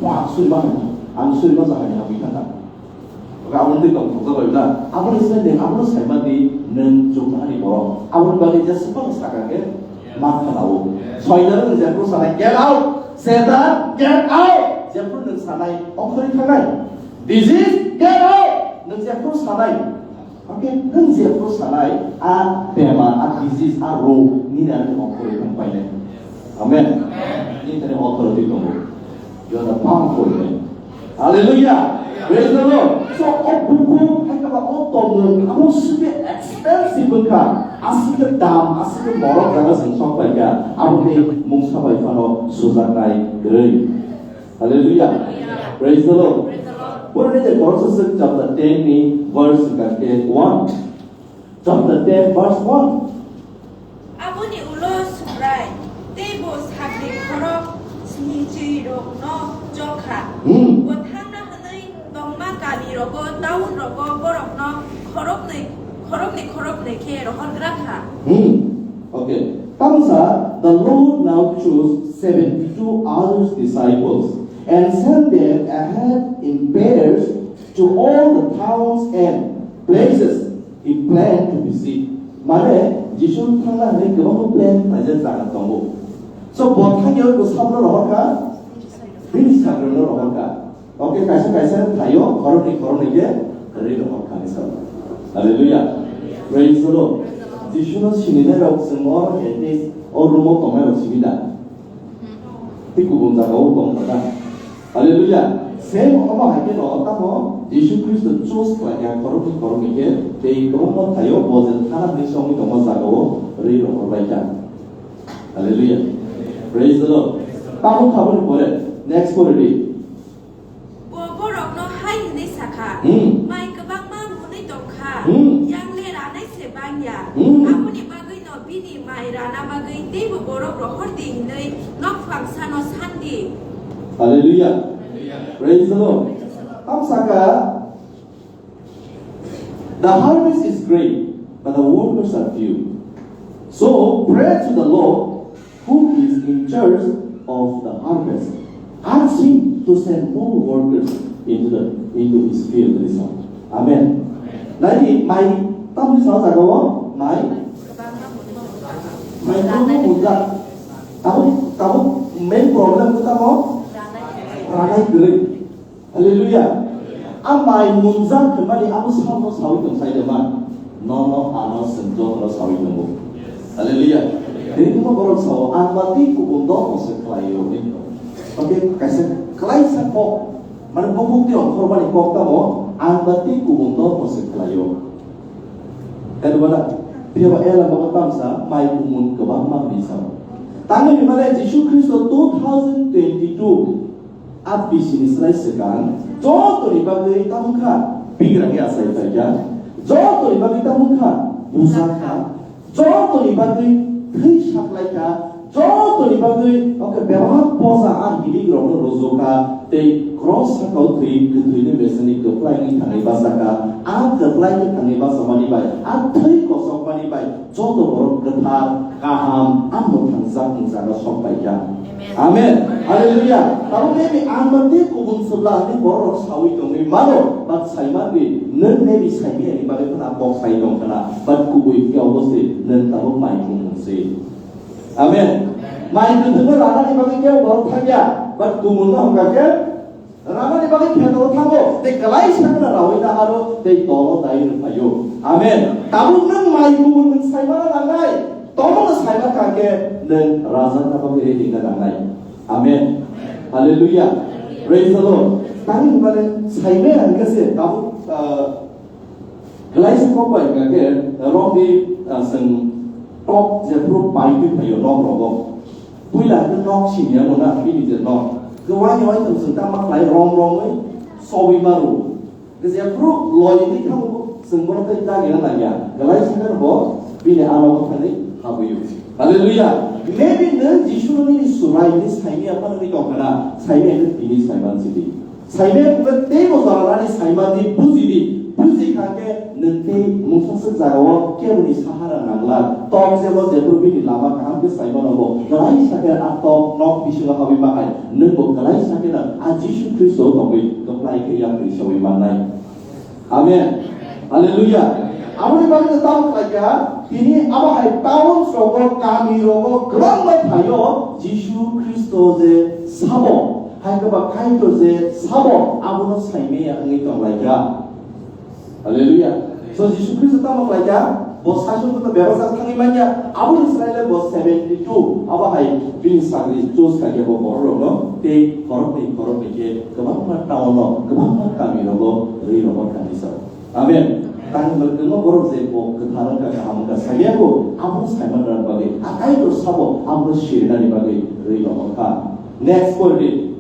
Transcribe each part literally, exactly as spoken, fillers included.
Wah, suri ma hai, ang suri ma jahai ha bui thangkha. Oke, abo twi tong thokjak bai na. Abo ni sai ning, abo no sai ma di, nung chuk hani borok. Abo ni bagwi jesa phano saka khe ma khanao. Soitan nung jephru sanai, "Get out! Satan, get out!" Jephru nung sanai, ongkhorwi thangnai. Disease, get out! Nung jephru sanai. Oke, nung jephru sanai, a bemar, a disease, a rog, nini ani ongkhorwi thang painai. Amen. Nini ani authority tongo. You are the powerful man. Hallelujah. Praise the Lord. So, o buku, hai kaba o tongmung, amo sike expensive wngkha. Asike dam, asike borok jaga chwng sok paikha. Abo ni mungsa bai phano sujaknai kwrwi. Hallelujah. Praise the Lord. Pura ni je Kolosas chapter ten ni verse hwnkha khe one. Chapter ten verse one. Aboni ulo Subrai tei bo sakni khorok snichirokno chokha. Hmm. Bo thangna hwnwi tongma kamirogo, taunrogo borokno khoroknwi, khoroknwi khoroknwi khe rohorgra kha. Hmm. Okay. Tamsa, the Lord now chose seventy-two other disciples and sent them ahead in pairs to all the towns and places he planned to visit. Mane, Jisu thangna hwnwi kwbangma plan khlaijak jaga tongo. So, bo thangya bo sabno rohorkha, bini sakrokno rohorkha. Oke, kaisa kaisa thaio, khoroknwi khoroknwi khe rwi rohorkha ni sabno. Hallelujah. Praise the Lord. Jisuno sininai rok chwng o at least o room o tongnai rok simi da. Tei kubun jaga o tong kha da. Hallelujah. Same omo hai khe no tamo Jisu Khristo choose khlai kha khoroknwi khoroknwi khe tei kwbangma thaio bo je thana hwnwi songwi tongma jaga o rwi rohor lai kha. Hallelujah. Praise the Lord. Tamo khaboni pore next pore di. Bo borokno hai hwnwi sakha, Hmm. Mai kwbangma hwnwi tongkha, Hmm. Yang le ranai se bangya. Hmm. Aboni bagwino bini mai rana bagwi teibo borok rohor di hwnwi nokphang sano san di. Hallelujah. Praise the Lord. Tam saka, "The harvest is great, but the workers are few. So pray to the Lord who is in charge of the harvest. Ask him to send more workers into the, into his field," they said. Amen. Nai di, mai, tam di sa jaga o, mai. Mai tam di munda. Tahu, tahu main problem kita mo? Ranai kwrwi. Hallelujah. A mai munjak hwnmani abo salno sawi tong sai de man. Nono ano chwng jotono sawi tongo. Hallelujah. Tini tongma borok sao, "Ang ba tei kubun dol se khlai o," hwnwi. Oke, kaisa klaisa kok, mane bumukni ongkhormani kok tamo, "Ang ba tei kubun dol se khlai o." Eno bana, phiya ba ela baba tamsa mai kumun kwbangma hwnwi sao. Tangwi hwnmale Jisu Khristo two thousand twenty-two a bisini slai swkang jotoni bagwi tamo kha bigrani achai phaikha, jotoni bagwi tamo kha bujakha, jotoni bagwi thwi saklaikha, jotoni bagwi oke bebak poja a hilik rokno rojokha tei cross sakao thwi kwthwini beseni kwplai wngwi thangwi bachakha. A kwplai wngwi thangwi bachamani bai, a thwi kosokmani bai joto borok kwthar, kaham, a mwthangjak wngjaga sok paikha. Amen. Hallelujah. Tabuk maybe ang mantwi kubun chwla hwnwi borok rok sawi tongwi mano, but saimanwi nwng maybe saimani bagwi khna kok sai tong khna, but kubui khe obo se nwng tabuk mai kumun se. Amen. Mai kwthwngno ranani bagwi kebo borok thangya, but kumunno hwnkha khe ranani bagwi phetaro thango, tei kwlai sakno rawi naharo, tei tolo dai rwphaio. Amen. Tabuk nwng mai kubun nwng saimano nangnai, tomono saima kha khe nwng rajakna bagwi ready wngna nangnai. Amen. Hallelujah. Praise the Lord. Tangwi hwnmale saimaya hwnkhe se tabuk, ah, Kwlaisa kok bai hwnkha khe, romwi, ah, chwng tok jephru pai twi phaio nok rogo. Puila hwnkhe nok siniya mona bini je nok. Kwbangni waitham chwng tamo khlai rom romwi sobi maro. Jephru loi wngwi thango chwng bono tei dagina nangya. Kwlaisa khe bo bini a nogo thangwi habwi-o. Hallelujah. Maybe nwng Jisuno nini Surai hinwi saimaya phano wngwi tongkha na, saimaya hwnkhe tini saiman sidi. Saimaya hwnkhe teibo jora nani saimanni bujidi, Buji kha khe nwng tei mungsaswk jagao keboni sahara nangla. Tok jebo jephru bini lama kaham khe sai mano bo. Kwlai sa khe a tok nok bisingo habwi ma hai. Nwng bo kwlai sa khe no a Jisu Khristo tongwi kwplai khe yapri saui mannai. Amen. Hallelujah. Aboni bagwi no tamo khlai kha, tini abo hai town rogo, kami rogo, kwbangma phaio Jisu Khristo je sabo, hai khe ba Kaitor je sabo, abono saimaya wngwi tong lai kha. Hallelujah. So Jisu Khristo tamo khlai kha, bo saichung khe to bebak jak thangwi man ya, aboni slai le bo seventy two, abo hai bini sagri choose kha khe bo borok rokno tei khoroknwi khoroknwi khe kwbangma town o, kwbangma kami rogo rwi rogor kha ni sao. Amen. Tang belkemo borok je bo kwthar wngkha, kaham wngkha, saimaya bo abo saimanrani bagwi, a Kaitor sabo abo sirinani bagwi rwi rogor kha. Next point.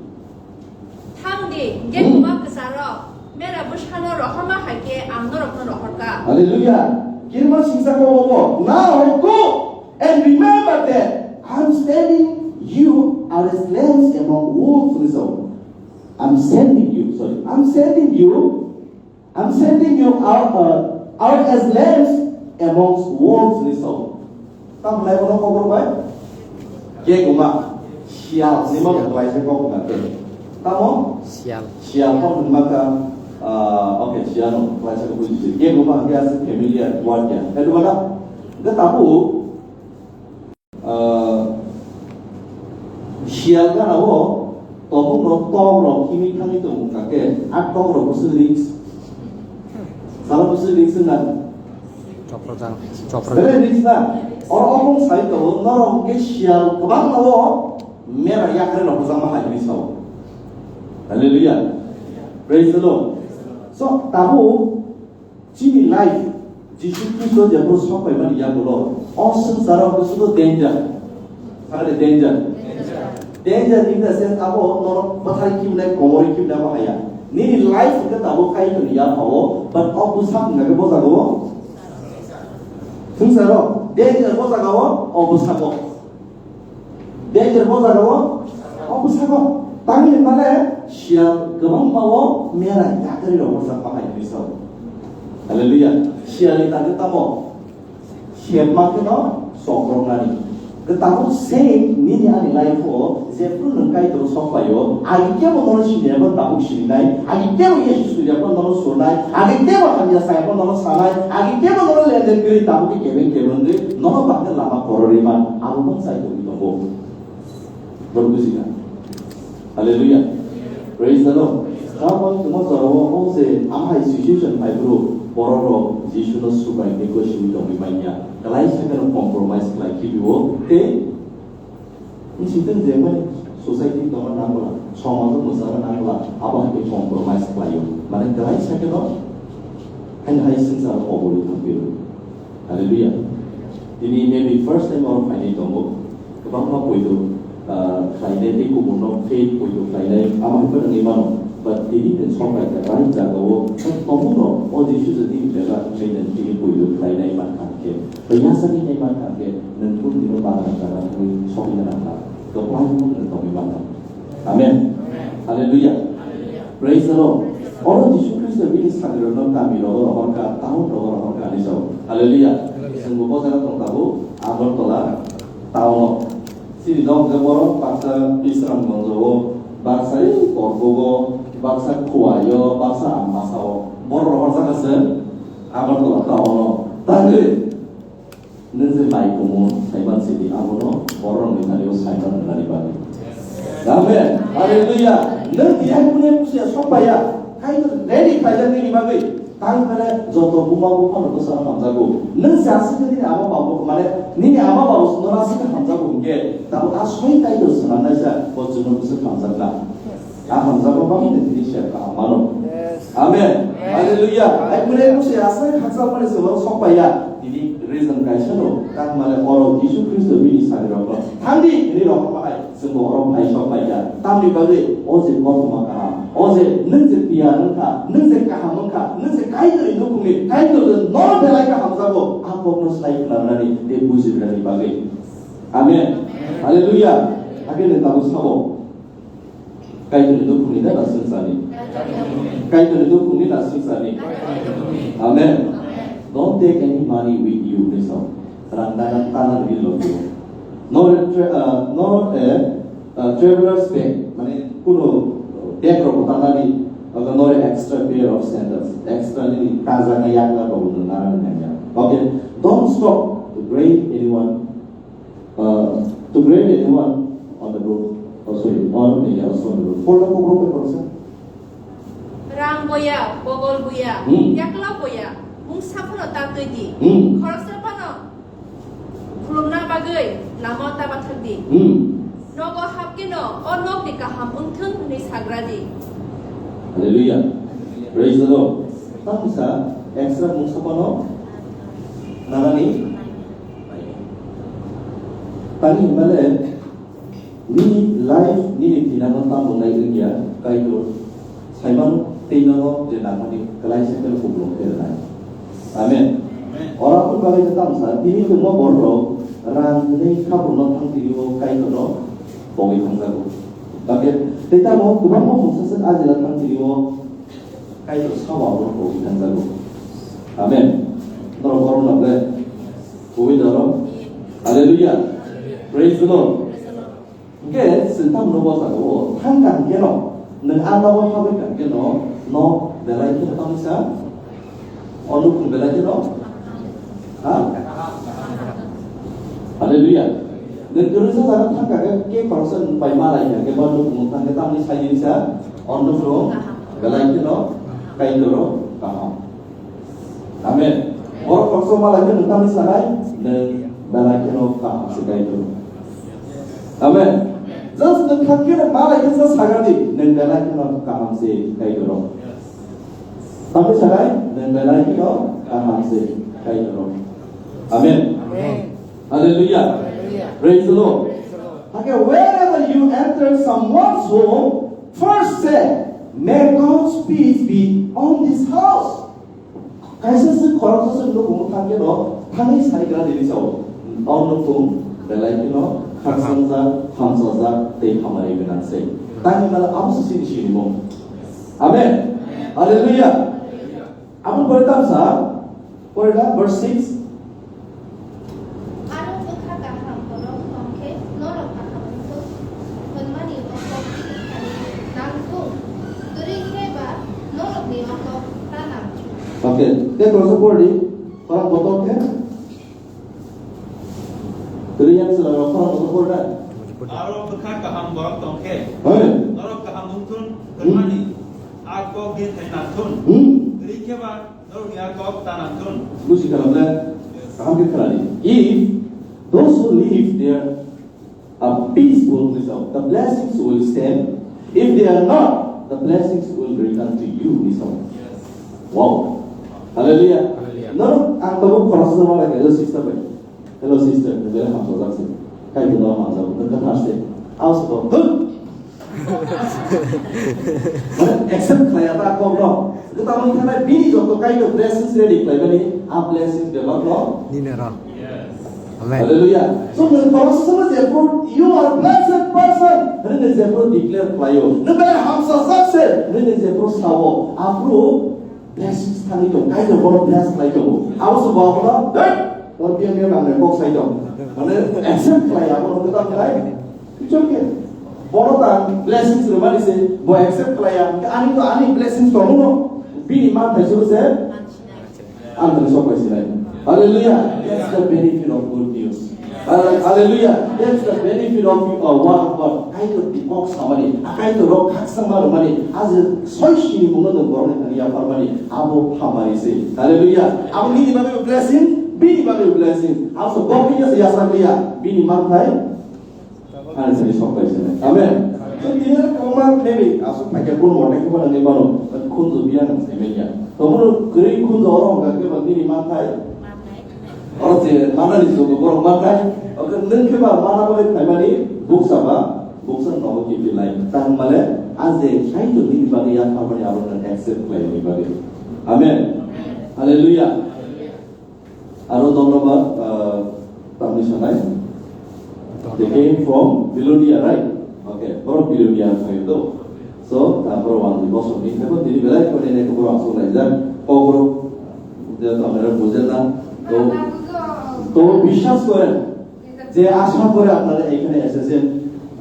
Thang di, Hmm. Kebuma kwcharok, mera bwsano rohorma hai khe ang norokno rohor kha. Hallelujah. Kirma singsa ko bo. Now go and remember that I'm sending you out as lambs among wolves. Listen. I'm sending you, sorry, I'm sending you I'm sending you out, uh, out as lambs amongst wolves, hwnwi sao. Tamo nai bono kok rok bai? Kebuma, siyal, hwnwi ma Siyal. Bo kwlai se kok wngkha khe. Tamo? Siyal. Siyal kok wngma kha, uh, okay, siyal no kwlai se buji se. Kebuma hwnkhe ase familiar word ya. Kebuma na? Hwnkhe tabuk Ah, siyal gana o tobok rok tok rok himwi thangwi tongo, hwnkha khe a tok rok bwswk risk. Salo bwswk risk wngna. Chopra jang, chopra. Bere risk na. Oro okong sai tongo, norok hwnkhe siyal kwbangma o mera yakre rok bwjakma hai hwnwi sao. Hallelujah. Praise the Lord. So, tabuk Chini life, Jisu Khristo jephru sok phaimani yagulo, o swngcharo bwswk danger. Sakhe danger. Danger in the sense abo norok bwthai khibnai, komorwi khibnai abo haya. Nini life hwnkhe tabuk Kaitorni yaphao, but o bwsak hwnkhe bo jagao. Swngcharo danger bo jagao, o bwsako. Danger bo jagao, o bwsako. Tamni hwnmale siyal kwbangma o mera yakri rok bwsak bahai hwnwi sao. Hallelujah. Siyalni tangwi tamo? Sepma kheno sokroknani. Kwtamo same nini ani life o jephru nwng Kaitor sok phaio, agi kebo nono siniyabo tabuk sininai, agi kebo Yesu suriyabo nono surnai, agi kebo hamya sayabo nono sanai, agi kebo nono lenden kwrwi tabuk khe kebeng kebeng wngwi nono bakhe lama kororwi man, abo mung chai tongwi tongo. Borok buji kha. Hallelujah. Praise the Lord. Tabuk tongma jorao o je amhai situation phai phuru borok rok Jisu no subai tei gosini tongwi manya. Kwlai sakhe no compromise khlai khibi o tei Bisingtwi je mani society tongna nangla, somajo mwchangna nangla, abo hai khe compromise khlaio. Mane kwlai sakhe no, haino hai swngchar koboli thangpio. Hallelujah. Tini maybe first time oro phainai tongo. Kwbangma poito, ah, khlainai tei kubuno faith poito khlainai, abo hai phano wngwi mano. But tini ni sok bai kha, bai jagao, tobuno o Jisu jodi bebak maintain tini poito khlainai mankha khe. Bai yasakni nai mankha khe, nwng kung tino bagran jaga twi sokna nangkha. Kwplai no nwng tongwi mankha. Amen. Hallelujah. Praise the Lord. Oro Jisu Khristo bini sagrirokno kami rogo rohorkha, town rogo rohorkha hinwi sao. Hallelujah. Chwngbo bo jaga tong tabuk, Agartala town o. Chini nok je borok baksa Bisramganj o, baksa ei Korbuk o, baksa Khowai o, baksa Ambasa o. Borok rohorjak se Agartala town o. Tangwi Nwng je mai kumun saiman sidi abono borok rokni thani o saiman rwnani bagwi. Amen. Hallelujah. Nwng tiyang kune kusiya sok paiya. Kaitor ready khaijak nini bagwi. Tang phele joto buma bupha no bwsa hamjago. Nwng se aswk nini ama babu mane nini ama babu swngo aswk hamjago hwnkhe tabuk a soi Kaitor swnamnaisa bo chwngno bwswk hamjakna. A hamjakma bagwi no tini se kaham mano. Yes. Amen. Amen. Hallelujah. Ai kune kuse asai khaksa mani se oro sok paiya. Tini reason kaisa no. Tang male oro Jisu Khristo bini sagrirokno thangdi hwnwi rok bahai chwngbo oro phai sok paiya. Tamni bagwi o je kothoma kaham, o je nwng je piya wngkha, nwng je kaham wngkha, nwng je Kaitorni nukhungni Kaitor je nono belai kaham jago, a kokno sai khwnarnani tei bujirnani bagwi. Amen. Hallelujah. Hakhe nwng tabuk sabo. Kaitorni nukhungni na swngcharni? Kaitorni nukhungni na swngcharni? Amen. Don't take any money with you, please. Rang tana, tana di lo. Nor a tra-, uh, nor a, uh, traveler's bag, mane kuno bag rok tanani, aga nor a extra pair of sandals, extra nini kaja na yakla rok no nana nanya. Okay, don't stop to greet anyone, uh, to greet anyone on the road. Oh, sorry, on the, also on the road. Four lakh rok pe korsa. Rang boya, bogol boya, Hmm. yakla boya, mungsa phano ta twi di. Hmm. Khoroksa phano khulumna bagwi lama ta bathak di. Hmm. Nogo hap keno o nokni kaham wngthung hwnwi sagra di. Hallelujah. Praise the Lord. Tamsa extra mungsa phano nanani. Tani himale Nini life, nini dinano tamo nai wngya, Kaitor saimano tei nono je nangmani kwlai se khe kupulung khe rwnai. Amen. Amen. Ora phun bagwi khe tamsa, tini tongma borok rang hwnwi khaphurno thang tini o Kaitorno pogwi thangjago. Bakhe tei tamo kwbangma mungsa se ajila thang tini o Kaitor sabo abono pogwi thangjago. Amen. Norok borok no ble pogwi doro. Hallelujah. Praise the Lord. Hingke chwng tamo no bwskango o thang kang keno, nwng a nogo habwi kang keno, no belai kheno tamo sa, o nukhung belai kheno, ha? Hallelujah. Nwng kwrwngsa jaga thang kang khe, ke khoroksa nwng bai malai kang khe, bo nukhung thang khe tamni sai di sa, o nukhung belai kheno, Kaitoro kaham. Amen. Borok kosom malai khe nwng tamni sanai, nwng belai kheno kaham se Kaitor. Amen. Just nwng thang khe nwng malai khe sa saga di, nwng belai kheno kaham se Kaitor. Tamni sanai, nwng belai kheno kaham se Kaitor. Amen. Amen. Hallelujah. Hallelujah. Praise the Lord. Praise the Lord. Okay, wherever you enter someone's home, first say, "May God's peace be on this house." Kaisa se khoroksa se nukhung thang khe no thangwi sai gra dini sao. O nukhung belai kheno khaksangjak, hamsajak tei hamari gwnang se. Tangwi mala abo se sini sini mo. Amen. Hallelujah. Aboni pore tamsa, pore da verse six. Aro bwkha kaham borok tong khe norok kaham wng thung, hwnmani o kok bini thani nang thung, kwrwi khe ba norokni o kok ta nang thung. Okay, tei khoroksa por di, khorang kotor khe? Kwrwi yang chwla rok khorang kotor por da? Aro bwkha kaham borok tong khe Hoi. Norok kaham wng thung, Hmm. hwnmani a kok bini thani nang thung. Hmm. Kwrwi khe ba Norokni a kok ta nang thung. Buji kha na? Kaham khe khna di. If those who live there are peaceful, hwnwi sao, the blessings will stand. If they are not, the blessings will return to you, hwnwi sao. Wow. Hallelujah. Hallelujah. Norok ang tabuk khoroksa ma lai kha, hello sister bai. Hello sister, nwng belai hamsajak se. Kaitorno hamjago, nwng kwthar se. Aos kok, dun! Mane accept khlaiya ta kokno. Kwtal wng thanai bini joto Kaitor blessings ready khlaimani, a blessings bebakno Nini ro. Amen. Hallelujah. So nwng khoroksa se jephru, "You are blessed person," hwnwi jephru declare khlaio. Nwng belai hamsajak se hwnwi jephru sao. Aphru Blessings thangwi tong, Kaitor bono bless khlai tongo. Abo se bo abono, "Dei, tor biya biya nangnai kok sai tong." Mane accept khlai abono kwtal khlai. It's okay. Bono ta blessings rwmani se bo accept khlai ya. Ani to ani blessings tongo no. Bini manthai se se ang tani sok pai sinai. Hallelujah. That's the benefit of good news. Hallelujah. That's the benefit of, uh, word of God. Kaitor ni kok samani, a Kaitor rok khaksa ma rwmani, a je soi sini mungno nwng borokni thani yapharmani, abo hamari se. Hallelujah. Abo nini bagwi blessing, bini bagwi blessing. Abo so bokni se yasak liya, bini manthai, ani sani sok pai se. Amen. So, tini kwbangma maybe aswk phaikhe kun motai khe mano, khunju biya nang sai manya. To, bono kwrwi khunju oro hwnkha khe ba nini manthai. Oro je manani jugo borok manthai, oke nwng khe ba mana bagwi phaimani buksa ba, buksa nogo kiphilnai. Tang male, a je Kaitor nini bagwi yapharmani abo nwng accept khlaimani bagwi. Amen. Hallelujah. Aro dhonnobad, ah, tamni sanai. They came from Babylonia, right? Okay, borok Babylonia phaio to. Borok ang bosong ni thebo tini belai kore ne borok aswk laijak. Kok borok je to amera bujen na. To, to biswas kore. যে আশা করে আপনারা এখানে এসেছেন,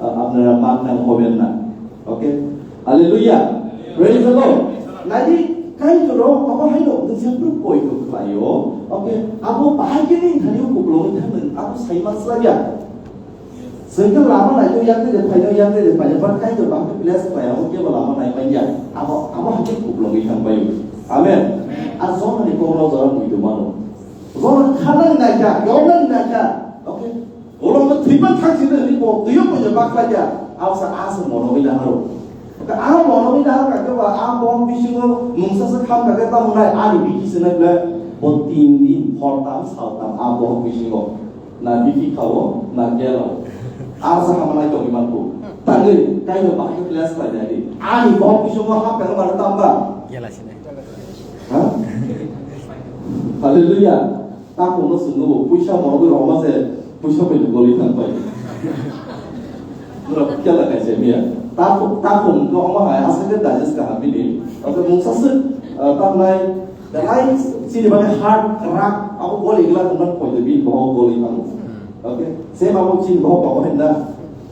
আ, আপনারা মান্না হবেন না। ওকে? Hallelujah. Praise the Lord. Nadi, Kaitor abo haino, the simple point of klaio. Oke? Abo bahai kini thani kuplong thang, abo sai mas lagi ya. Sengke lama nai to yang de phai, yang de phai, but Kaitor bahai bless phai, abo ke lama nai phai ya. Abo, abo hake kuplong thang phai. Amen. Ar zona ni ko no zona mui do mano. Zona khana ni nai ka, yona ni nai ka. Oke? Ulo no thwipan thang sini ni bo tuyo puja bakla ya. Asa asa mono wi daharo. Ka a mono wi dahar ka ke ba a bom bisingo mungsa se kham ka ke ta munai ani biki se na ble. Bo tin din hor tam sal tam a bom bisingo. Na biki khao, na gelo. Asa hamanai to iman ko. Tangwi kai no ba ke bless la jadi. Ani bom bisingo ha ka ma tam ba. Gela sini. Ha? Hallelujah. Takhukno swngno bo puisa morogwi rwma se puisa bai goli thang pai. Nora kela kai se miya. Takhuk, takhuk no omo hai aswk khe digest kaham bini. Oke mungsa se, ah, tamnai belai chini bani hard rak abo goli gla thang pai de bini bo goli thang. Oke. Se ma bo chini bo bo hinda.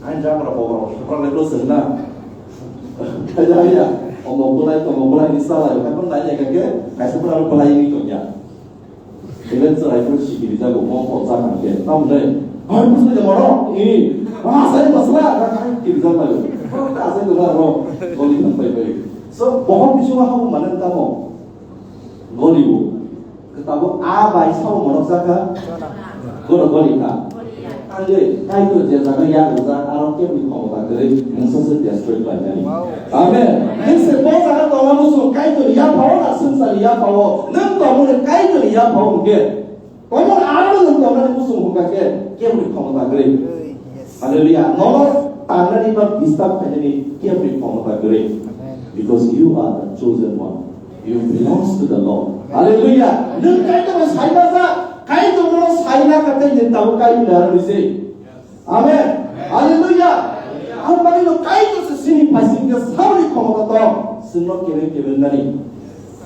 Ain ja para bo bo. Para le lo swngna. Kaya ya. Omo bolai to omo bolai ni sala yo. Kan nai ya ke. Kaisa para bolai ni to ya. Even chwrai phuru sikiri jago, mokol chakha khe. Tamni, "Hai, bwswk de moro?" I, "Ah, sai masla," ka kai kiri jaglaio. Borok ta sai dona ro, goli thang pai pai. So, bohok bisingo habu mane tamo. Goli bo. Tabo a bai sao morok jaka. Goro goli kha. Angwi, Kaitor je jaga ya ujak, aro kebni khomota kwrwi, mungsa se destroy khlainani. Amen. Nung se bo jaga tongo muchung Kaitor yaphao na swngcharni yaphao, nung tongmani Kaitor yaphao hwnkhe, tongmani aro nung tongnani muchung hwnkha khe, kebni khomota kwrwi. Hallelujah. Nono tangnani ba disturb khainani kebni khomota kwrwi. Because you are the chosen one. You belongs to the Lord. Hallelujah. Nung Kaitor saina sa, Kaitor no saina kate nung tabo Kaitor aro nise. Amen. Hallelujah. Ang bagwi no Kaitor se sini phai sini ke sabri khomota tong. Sino kebe kebe nani.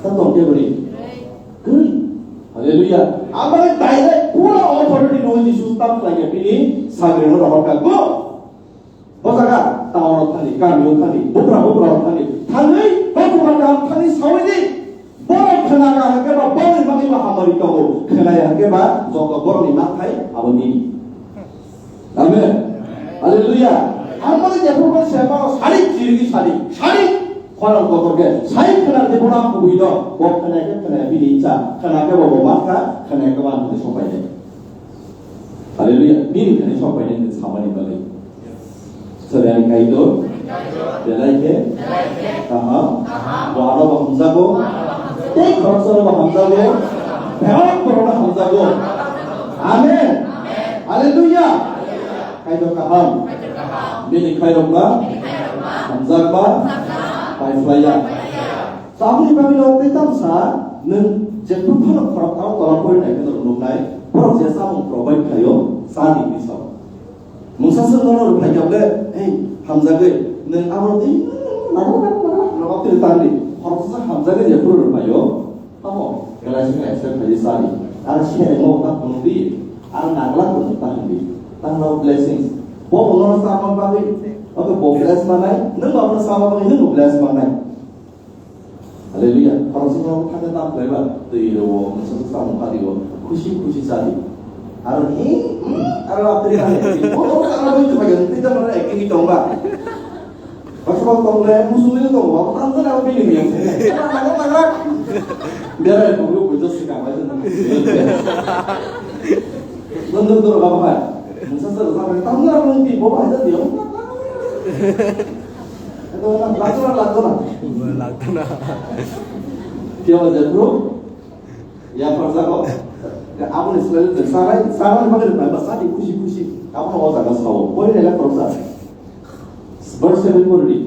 Ta tong kebe ni. Kwrwi. Hallelujah. Ang bagwi direct pura authority no Jesus tam khlai ya bini sagri no rohor ka go. Bo jaga town o thani, kami o thani, bupra bupra o thani, thangwi bo bupra kaham thani sawi di. Borok khna ka hwnkhe ba borokni bagwi bo hamari tongo. Khna ya hwnkhe ba joto borokni mathai abo nini. Amen. Hallelujah. Ang mani jephru bai se ba sari chirigi sari, sari khorang kotor khe, sai khna de bo na kubui do. Bo khna khe khna bini cha, khna khe bo bo mankha, khna khe ba nini sopai de. Hallelujah. Bini khani sok painani samani bagwi. Sori ani Kaitor. Belai khe. Kaham. Bo ano bo hamjago. Tei khoroksa no bo hamjago. Bebak borok no hamjago. Amen. Hallelujah. Kaitor kaham. Bini khairokma. Hamjakma. Paiphlaiya. Tamoni bagwi no tei tamsa nwng jephru phano khorok tang tola pori nai khe norok nuknai, borok je chamung provide khlaio, chani hinwi sao. Mungsa se nono rwphai kha ble, "Ei, hamjagwi, nwng abo tei nogo tei tangdi, khoroksa hamjagwi jephru rwphaio, tamo belai se accept khlaiwi chadi, aro se mo ta phunukdi, aro nagla phunuk ta hwndi, tamo blessings." Bo bo nono chamani bagwi, oke bo bless manai, nwng bo abono chamani bagwi nwng bo bless manai. Hallelujah. Khoroksa no thangkhe tam khlaiba, twi rwo, mungsa samung phadio, khusi khusi chadi. Aro hi, hmm, aro apri kha. O, o, aro bai tu bai, twi ta mara acting ni tongba. Baksa bak tong le, musu ni tong ba, tam ta aro bini ni. Aro naga naga. Biara ko ko ko just ka ba. Nonton to ba ba. Mungsa sa sa tam na aro ti bo ba ja dio. Ito na, lagto na, lagto na. Lagto na. Kya wajah, bro? Ya, parsa ko. Ka aboni sila de sarai, sarai bagwi bai ba sadi khushi khushi. Abono o jaga sao. Pori rela parsa. Verse seven pori di.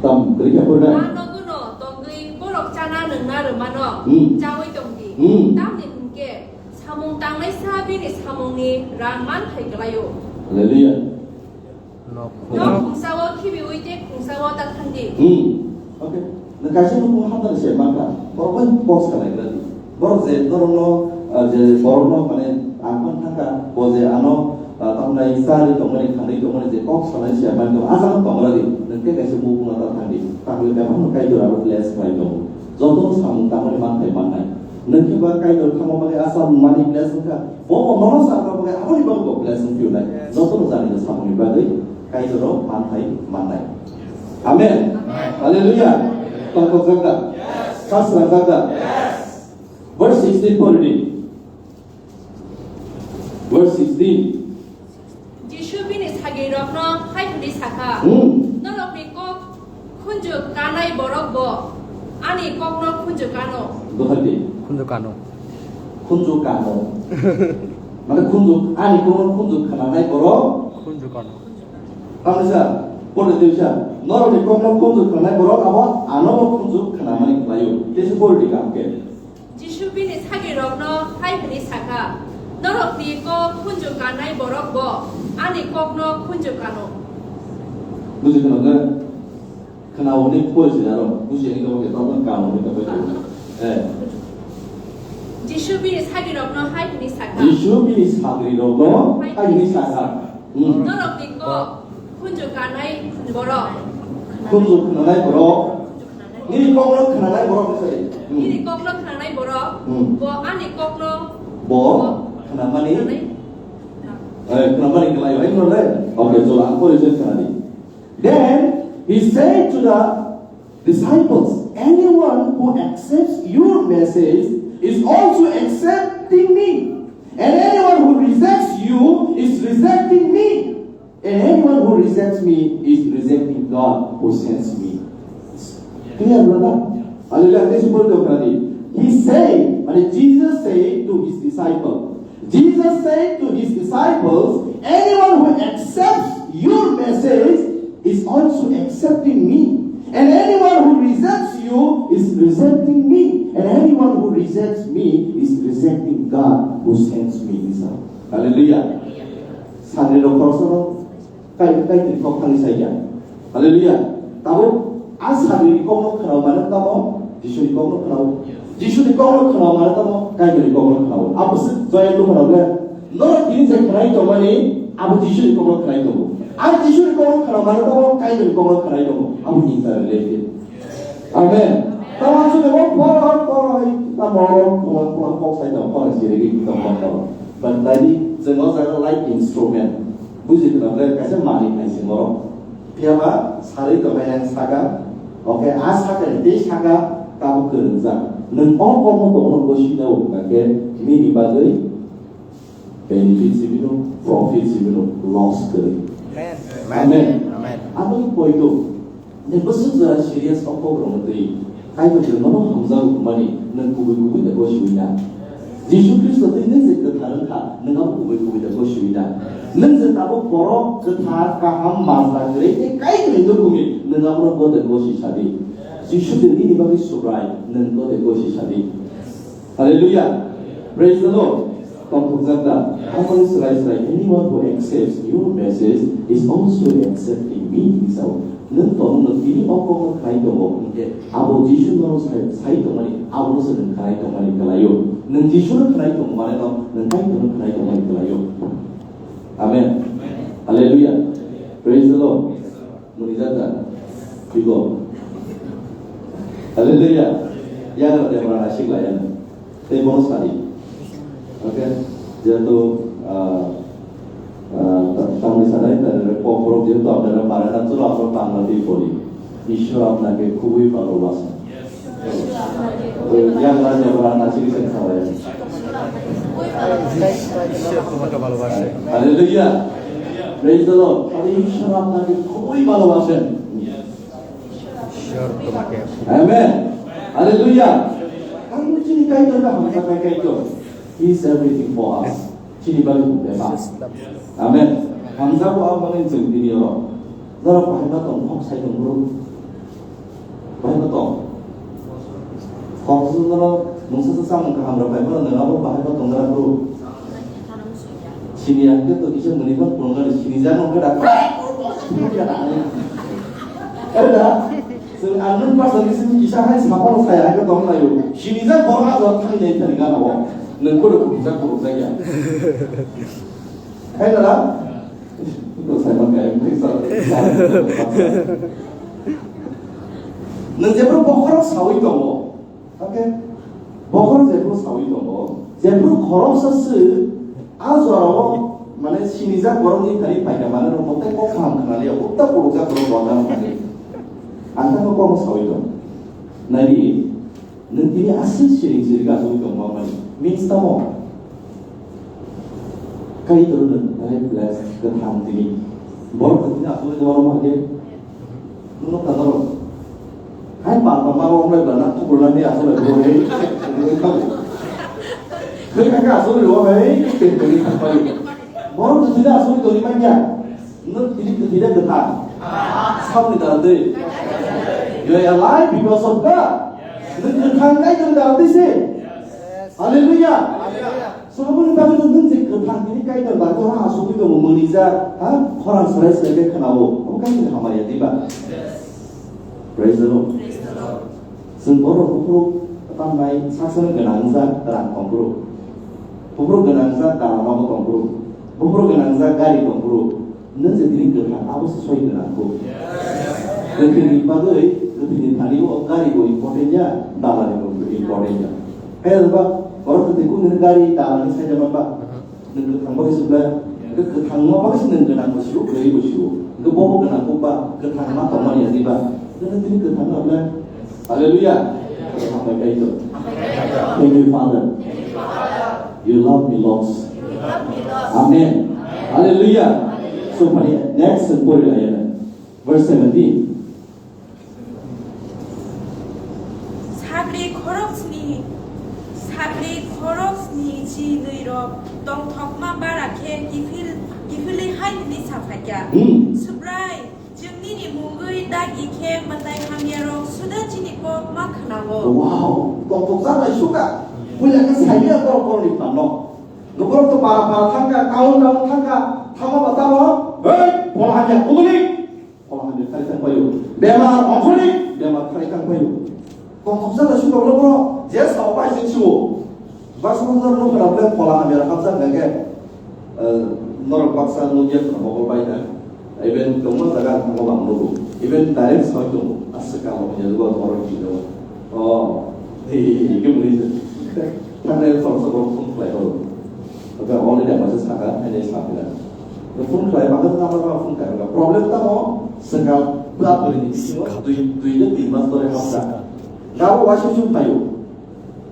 Tam, kri kya pori na? Ano guno, tongwi borok chana nungna rwmano. Hmm. Chawi tongdi. Hmm. Tamni hwnkhe, samung tangnaisa bini samungni rang manthai kwlaio. Hallelujah. Nok khungsa-o khibiui tei khungsa-o ta thangdi. Hmm. Okay. Nwng kaisa nukung hamnani se mankha. Borok bai box khalai gradi. Borok je norokno, ah, je borokno mane ang man thangkha, bo je ano, ah, tamnai chari tongmani, khanwi tongmani je kok sanai se mankha, asano tongradi. Nwng khe kaisa mukungno ta thangdi. Tangwi bebakno Kaitor aro bless khlai tongo. Jotono samung tangmani manthai mannai. Nwng khe ba Kaitor thangma bagwi asa mani bless wngkha. Bo bo nono sakna bagwi aboni bagwi bo bless wngphinai. Jotono jani samungni bagwi Kaitoro manthai mannai. Amen. Hallelujah. Tongthokjak da? Sasrajak da? Verse sixteen pori di. Verse sixteen. Jisu bini sagrirokno hai hwnwi sakha, Hmm. Norokni kok khunju kanai borok bo ani kokno khunju kano. Dohai di. Khunju kano. Khunju kano. Mane khunju, ani kokno khunju khananai borok. Khunju kano. Tamisa, pore tisa, norokni kokno khunju khananai borok abo anobo khunju khanamani khlaio. Tei se pore di kam khe. Jisu bini sagrirokno hai hwnwi sakha, Norokni kok khunju kanai borok bo ani kokno khunju kano. Buji kheno khe? Khna hwnwi pori se aro. Buji ani kok khe tamo kano hwnwi tongbai tongo. Eh. Jisu bini sagrirokno hai hwnwi sakha. Jisu bini sagrirokno hai hwnwi sakha. Hmm. Norokni kok khunju kanai borok. Khunju khananai borok. Nini kokno khananai borok ni sai. Hmm. Nini kokno khananai borok. Hmm. Bo ani kokno. Bo. Khanamani. Khanai. Eh, khanamani khlai bai no le. Okay, cholo, ang pori se khanani. Then he said to the disciples, "Anyone who accepts your message is also accepting me. And anyone who rejects you is rejecting me. And anyone who rejects me is rejecting God who sends me." Clear, brother? Hallelujah. This is what the He said, and Jesus said to his disciple, Jesus said to his disciples, "Anyone who accepts your message is also accepting me. And anyone who rejects you is rejecting me. And anyone who rejects me is rejecting God who sends me." Hallelujah. Sagrirok khoroksa rok kai, Kaitorni kok thangwi saikha. Hallelujah. Tabuk a sagrirni kokno khwnao mano tamo Jisuni kokno khwnao. Jisuni kokno khwnao mano tamo Kaitorni kokno khwnao. Abo se joya lukurok le. Norok tini je khwnai tongmani abo Jisuni kokno khwnai tongo. A Jisuni kokno khwnao mano tamo Kaitorni kokno khwnai tongo. Abo hinsa related. Amen. Tamo chwng bo poro poro hai tamo oro pulang pulang kok sai tamo poro sirigi tamo tamo. But tadi chwng o jaga like instrument. Buji khna ble kaisa mani hai se moro. Phiya ba sarwi tong yang saka. Okay, a saka ni tei saka tamo kwrwngjak. Nwng o kokno tongno bo sina o hwnka khe nini bagwi benefit sibino, profit sibino, loss kwrwi. Amen. Amen. Amen. Aboni poito, ne bwswk jora serious o kok rwngwi twi. Kaitor je nono hamjago hwnmani, nwng kubui kubui da gosiwi na. Jisu Khristo twi nwng je kwthar wngkha, nwng abo kubui kubui da gosiwi na. Nwng je tabuk borok kwthar, kaham, majra kwrwi tei Kaitorni dukungni, nwng abono gode gosi sadi. Jisu je nini bagwi Subrai, nwng gode gosi sadi. Hallelujah. Praise the Lord. Tongthokjak da? Haphang swrai swrai, "Anyone who accepts your message is also accepting me," hwnwi sao. Nwng tongmungno tini o kokno khlai tongo, hwnkhe abo Jisu nono sai, sai tongmani, abono se nwng khlai tongmani kwlaio. Nwng Jisuno khlai tongmani no, nwng Kaitorno khlai tongmani kwlaio. Amen. Hallelujah. Praise the Lord. Muni jata. Bibo. Hallelujah. Yang ada yang mana asik lah yang. Tei bono sadi. Okay. Jehetu, ah, ah, ta-, tamni sanai, ta-, ta-, pok-, porok jehetu apnara mara na chalo, apnara Bangla tei boli. Ishwar apnake khubui bhalobasen. Yang mana yang mana asik sen khawa ya. Ishwar tomake bhalobasen. Hallelujah. Praise the Lord. Tale Ishwar apnake khubui bhalobasen. Ishwar tomake. Amen. Hallelujah. Ang chini Kaitor ka hamjaknai Kaitor. He is everything for us. Chini bagwi bebak. Amen. Hamjago aboni chwng tini oro. Norok bahai ma tong, kok sai tong bro. Bahai ma tong. Kok su norok mungsa sa samung kaham rok bai ma nang abo bahai ma tong gra bro. Sini ang ke to kisa muni ban pulung gra sini jang gra. Kaya da, chwng ang nwng pastor ni simi kisa hai saphano saya hai khe tong laio. Sinijak borok a jora thani nai thani gana o. Nwng kono khurjak khurjak ya. Kaya da? Nwng sai man kaya, nwng sa, sa. Nwng jephru bokhorok sawi tongo. Okay? Bokhorok jephru sawi tongo, jephru khoroksa se a jorao mane sinijak borokni thani paikha mane rok motai kok kaham khnaliya, hutta khulukjak borok bo nang thani. Ang tamo kok sawi tong. Nai di, nwng tini aswk siring siring asugwi tong ma mani. Means tamo? Kaitor nwng, right, bless, kwthang tini. Borok tini asugwi tong ma khe. Nukha norok. Hai pal pal ma wng lai bana, tubul nani aswk lai bo hei. Hei kaka aswk lai bo hei, tei tei tei tei. Borok tini aswk lai tongwi manya. Nwng tini tini kwthang. Sabni dalde. You are alive because of God. Nwng kwthang kai tong dalde se. Hallelujah. So, aboni bagwi no nwng je kwthang tini Kaitor bai oro asugwi tongo, mwnwijak, ha? Khorang swrai swrai khe khwnao. Abo Kaitor hamari ya, diba? Praise the Lord. Chwng borok buphuru tamnai saksa no gwnang wngjak rang tong phuru. Buphuru gwnang wngjak dala nogo tong phuru. Buphuru gwnang wngjak gari tong phuru. Nwng je tini kwthang, abo se soi gwnang kho. Kwthwini bagwi, kwthwini thani o gari bo important ya, dala ni bo important ya. Kaya ba, oro kwthwi kung ni gari dala ni sai jama ba. Nwng kwthang bagwi sibla, nwng kwthang ma bagwi se nwng gwnang bo siwo, kwrwi bo siwo. Nwng bo bo gwnang kho ba, kwthang ma tong mani ya di ba. Nwng tini kwthang ma bla. Hallelujah. Hambai Kaitor. Thank you, Father. You love me lots. Amen. Hallelujah. So, mani next and pori la yana. Verse seventeen. Sagri khorok sni, sagri khorok sni chi nwi rok tongthokma bara khe kiphil, kiphilwi hai hwnwi sa phaikha. Hmm. Subrai, Chwng nini mungwi dagi khe mwtai hamyarok suda chini kok ma khwnao. Wow, tongthokjak lai suka. Puila khe saimaya borok borokni phanno. Borok to para para thangkha, town town thangkha, thangma ba tamo, hei, phola hamya kuduni. Phola hamya khari thang paio. Bemar ongkhorni, bemar khari thang paio. Tongthokjak lai suka borok, je sao bai se suo. Baksa baksa no khwna bole phola hamya rok hapjak hwnkhe, eh, norok baksa nukya khwna mokol bai da. Even tongma jaga ang thango bang nugo. Even direct sawi tongo. Aswk kamo hwnwi nugo borok hwnwi nugo. Oh, hi, hi, hi, hi, khe muni se. Thangna khoroksa borok phone khlai horo. Oke, already ang masa saka, hwnwi sa phila. Phone khlai baksa tamo phone khlai. Problem tamo, swkang bwla bwrwini bisingo dui, dui le tin mas dhore hapjak. Gabo waisa chum phaio.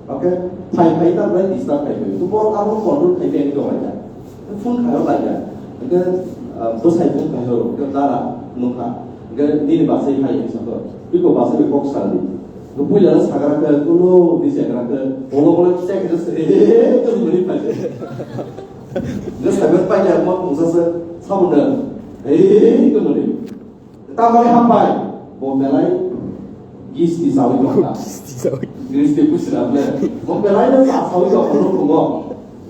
Okay? Phai phai ta bai disturb khai phai. Tu borok abo control khai phai ni dong aja. Phone khai lai ya. Ke, ah, bwsai phone khai ro. Ke dara nukha. Ke nini basai hai sa to. Biko basai kok sal di. Ke puila na sagra ke kulo di sagra ke. Bolo bolo check ke se. Eh, ke boli phai. Ke sagra pa ya mo musa se. Sabun da. Eh, ke boli. Tambai hambai, bo belai gisti sawi tongkha. Gisti sawi. Gisti pusina ble. Bo belai no sa sawi tongkha no tongo.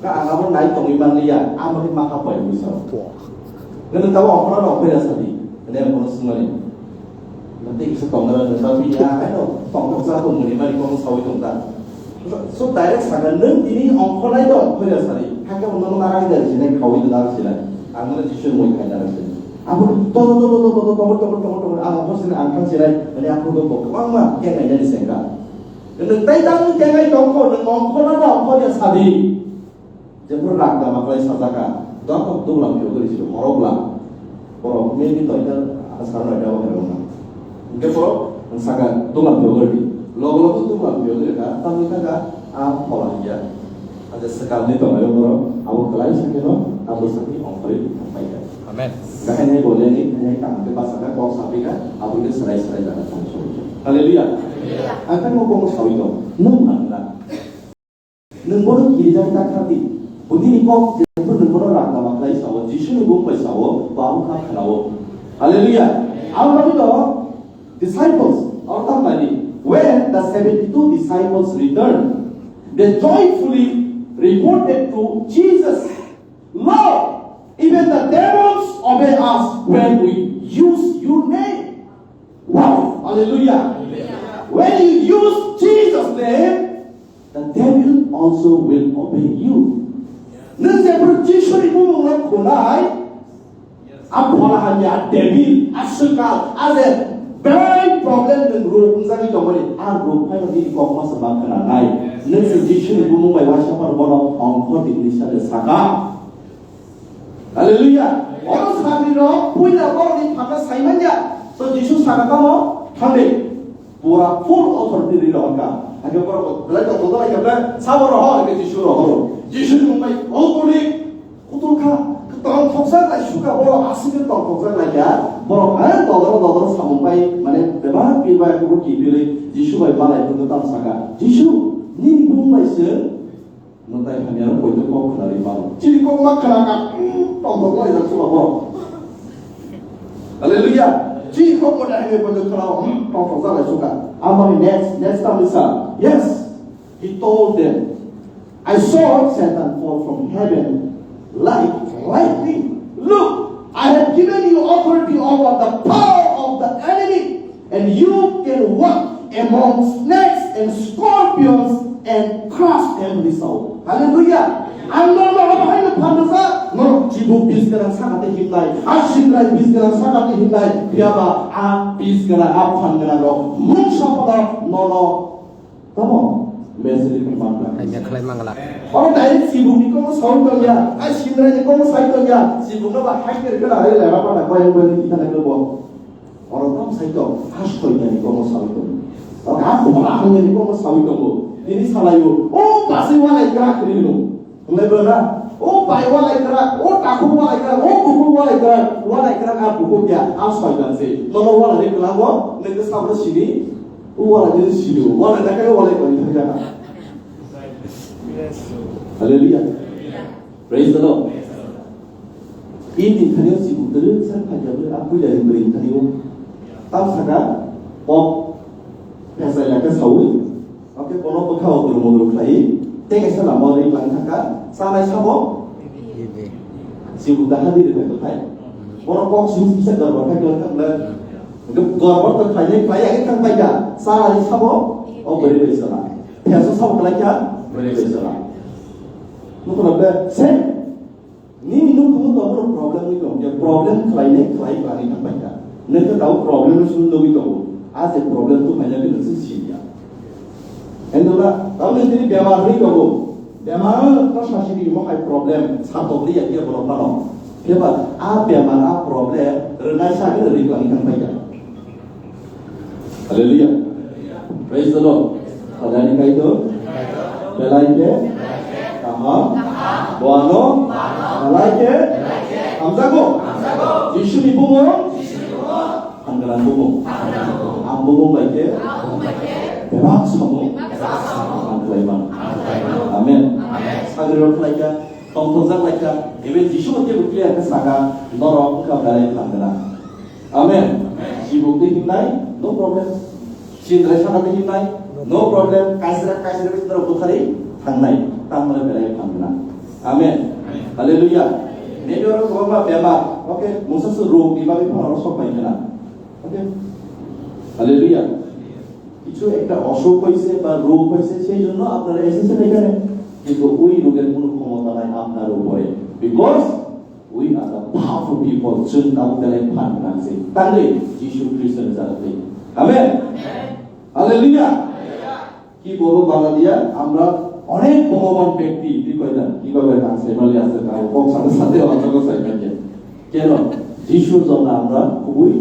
Ka ang abo nai tongwi manliya, amo ni ma hambai wi sa. Nang tawa okra no okra sadi. Ne mo sumani. Nanti kisa tongna na tapi ya, ayo tongkha sa tongmani mari kono sawi tongkha. So direct saka nwng tini ongkhornai do ongkhorya sari. Hakhe bo nono narang jari sinai khawi do narang sinai. Ang nono Jisu moi khai narang sinai. Abo to to to to to to to to to to to ang ongkhor sinai ang thang sinai. Ani aphuru bo kwbangma kenai nani sengkha. Nwng tai tang kenai tongkho nwng ongkhorna do ongkhorya sari. Jephru rak dama khlai sajaka, dok duglam phiyogwi risi, horok bla. Borok maybe toita asar noita o herok na. Hingke borok saka duglam phiyogwi ridi. Logo logo duglam phiyogwi rika, tamni thangka a phola hiya. Aja swkang ni tongmani borok, abo kwlai sakeno, abo sakni ongkhorwi thangpaikha. Amen. Gahini boleni, hai kaham khe bachakha, kok sapikha, abo khe swrai swrai jaga thang soi. Hallelujah. Hallelujah. Ang khe mo kok sawi tong, nung nang na. Nwng bono kirijak ta kha di. Bo nini kok jephru nwng bono rang lama khlai sao, Jisuni bung bai sao, bo abo kha khnao. Hallelujah. Abo bagwi no disciples, oro tamo nai di. When the seventy-two disciples returned, they joyfully reported to Jesus, "Lord, even the devils obey us when we use your name." Wow, Hallelujah. When you use Jesus' name, the devil also will obey you. Nwng jephru Jisuni bumungno khunai, a phola hamya, a devil, a swkang, a je belai problem nwng rok wngjagwi tongmani, a rok phaino nini kok masa ma khwnanai. Nwng se Jisuni bumung bai uaisa phano bono ongkhordi hwnwi saka. Hallelujah. Oro sagrirok puila borokni phatha saimanya. So Jisu saka tamo thangdi. Pura full authority ri rohorkha. Hake borok belai tong tong lai khe sabo rohor hake Jisu rohor. Jisu ni mungbai o kuli kutul kha. Tong thoksa lai suka borok asik tong thoksa lai kha. Borok ha dodoro dodoro samung bai mane bebak pi bai kubu ki pili Jisu bai balai kubu tam saka. Jisu nini bumungbai se Nwng tai hamya rok poito kok khwnarwi mano. Chini kok ma khwnakha, hmm, tongthok lai jak suka borok. Hallelujah. Chini kok ma hamya poito khwnao, hmm, tongthok jak lai suka. Amoni next, next time is, uh, yes. He told them, "I saw Satan fall from heaven like lightning. Look, I have given you authority over the power of the enemy." And you can walk among snakes and scorpions and crush every soul. Hallelujah. Ang norok abo haino phan rwjak, norok chibuk bis gwnang sakate himnai, a sindrai bis gwnang sakate himnai, phiyaba a bis gwnang, a phan gwnang rok mungsa phano nono tamo mesri phimang. Hai mekhlai mangla. Oro direct chibuk ni komo sawi tongya, a sindrai ni komo sawi tongya, chibuk no ba hai khe gwnang hai lera pada koyang koyang ni thana kebo. Oro tam sai tong, ha soitani komo sawi tongo. Oro ha phola hamyani komo sawi tongo. Tini salaio, "O basi walai krak," hinwi hino. Hinlai bo na? "O bai walai krak, o takhuk walai krak, o bukhuk walai krak, walai krak a bukhuk ya, a soitan se. Nono walai ri kwlango, nokhe sabro sini, o walai ri sini, walai na khe walai kari thang jana." Hallelujah. Praise the Lord. Ini thani o chibuk dwrwk sak phaikha bwrwi a puila ni bwrwi thani o. Tam saka kok phesai lakha sawi. Oke, bono bwkha o dwrwm dwrwm khlai. Tei kaisa lama ri lang thangkha. Chanai sabo? Chibuk daha di rwkha kwthai. Bono kok sung sung se dorbar khai kwlang thangla. Hwnkhe dorbar to khlainai khlai ya khe thang paikha. Chanai sabo? O bwrwi bai chana. Phesa sabo kwlai kha? Bwrwi bai chana. Nukuna be se Nini nukhungo tongo problem wngwi tongo, je problem khlainai khlai khlai thang paikha. Nokhe tabuk problem no solution nugwi tongo. A je problem tubuphaina bini se siniya. Hendula, tabuk nini bemar wngwi tongo. Bemar no sasidi mo hai problem, satok liya khe borok phano. Phiya ba a bemar a problem rwnai sa khe rwi khlai thang paikha. Hallelujah. Praise the Lord. Sajani Kaitor. Belai khe kaham. Boano belai khe hamjago. Jisuni bumung. Hamgwnang bumung. Ang bumung bai khe bebak samung ang khlai mano. Amen. Sagri rok khlai kha, tongthokjak lai kha. Even Jisu bo teibo clear khe saka, norok wngkha belai hamgwnang. Amen. Chibuk twi himnai, no problem. Sindrai saka twi himnai, no problem. Kaisra, kaisra bai norok bwtharwi thangnai. Tamo belai phan gwnang. Amen. Hallelujah. Maybe oro kwbangma bemar, okay, mungsa se rog ni bagwi phano oro sok pai gwnang. Okay. Hallelujah. কিছু একটা অসুখ হয়েছে বা রোগ হয়েছে, সেই জন্য আপনারা এসেছেন এখানে, কিন্তু ওই রোগের কোনো ক্ষমতা নাই আপনার উপরে, because we are the powerful people. Chwng tabuk belai phan gwnang se. Tangwi Jisu Khristo ni jaga twi. Amen. Hallelujah. কি বলবো বাংলা দিয়া, আমরা অনেক বলবান ব্যক্তি, কি কয় না, কিভাবে কাজ এমএলএ আছে, তাও কম সাথে সাথে অন্তত সাইকেল কেন? যিশুর জন্য আমরা খুবই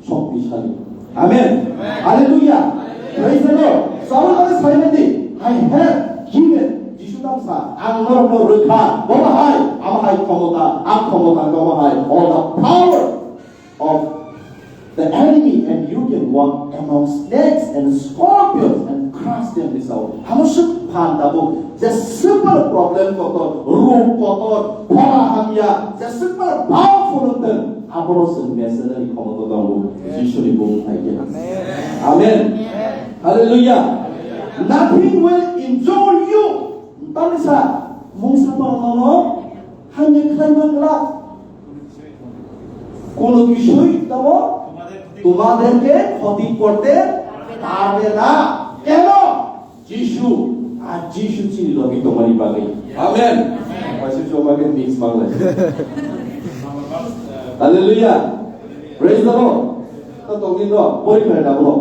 শক্তিশালী। Amen. Hallelujah. Praise the Lord. Saul bole saimani, "I have given." Jisu tamsa, ang norokno rwkha. Bobo hai, abo hai khomota, ang khomota, bobo hai. All the power of the enemy, and you can walk among snakes and scorpions and crush them with our. Hamsuk phan tabuk, je simple problem kotor, rog kotor, phola hamya, je simple powerful wngthang, abono chwng mesenani khomota tongo, Jisuni bumung hai khe. Amen. Hallelujah. Nothing will injure you. Tamisa, mungsa tongmano, hamya khlai mangla. Kono bisoi tamo তোমাদেরকে ক্ষতি করতে পারবে না। কেন? যিশু, আর যিশু চিনি লগে তোমার বাকি। আমেন। পাশে সবাইকে মিক্স Bangla. Hallelujah. Praise the Lord. তো তুমি তো পরিবার ডাবলো।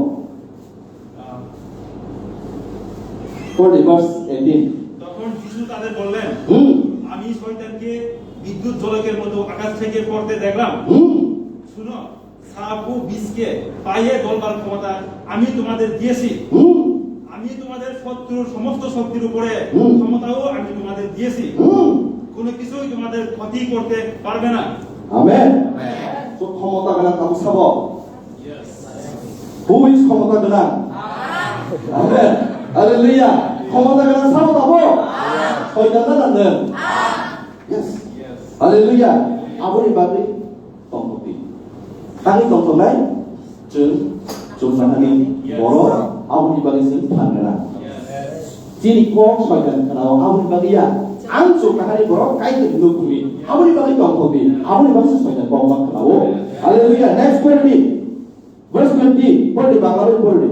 Forty verse eighteen. তখন যিশু তাদের বললেন, হুম। আমি শয়তানকে বিদ্যুৎ ঝলকের মতো আকাশ থেকে পড়তে দেখলাম। হুম। শুনো, ছাপ ও বিষকে পায়ে গলবার ক্ষমতা আমি তোমাদের দিয়েছি। হুম। আমি তোমাদের শত্রুর সমস্ত শক্তির উপরে হুম। ক্ষমতাও আমি তোমাদের দিয়েছি। হুম। কোনো কিছুই তোমাদের ক্ষতি করতে পারবে না। আমেন। আমেন। So, ক্ষমতা গেলাম কাবু সাবো। Who is ক্ষমতা গেলাম? আমেন। Hallelujah. ক্ষমতা গেলাম সাবো তাবো। শয়তান না জানেন? Yes. Hallelujah. Aboni bagwi tongthokdi. Tangwi tongthoknai chwng chuknahani borok aboni bagwi chwng phan gwnang. Chini kok soitan khwnao aboni bagwi ya. Ang chuknahani borok Kaitor hinwi phuri. Aboni bagwi tongthokdi. Aboni bagwi se soitan kok ma khwnao. Hallelujah. Next পড়বি। Verse twenty. পড়বি, বাংলা বই পড়বি।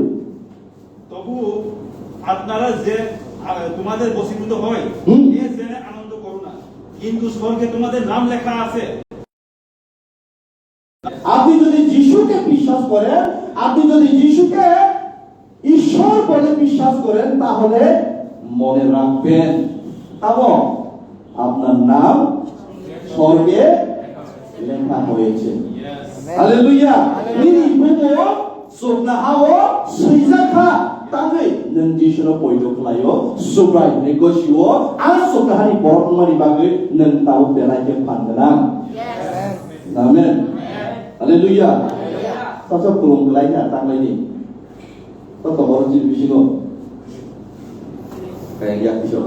তবু আপনারা যে, আহ, তোমাদের বশীভূত হয়, হুম। এ জেনে আনন্দ করো না। কিন্তু স্বর্গে তোমাদের নাম লেখা আছে। আপনি যদি যিশুকে বিশ্বাস করেন, আপনি যদি যিশুকে ঈশ্বর বলে বিশ্বাস করেন, তাহলে মনে রাখবেন, তাবো আপনার নাম স্বর্গে লেখা হয়েছে। Hallelujah. Nini bumo chukna hao swijak kha. Tangwi nwng Jisuno poito khlaio, Subrai hwnwi gosio, a chuknahani borok wngmani bagwi nwng tabuk belai khe phan gwnang. Amen. Hallelujah. Sasa khulum glai kha tanglaini. To tongoro chini bisingo. Kaya yak bisa.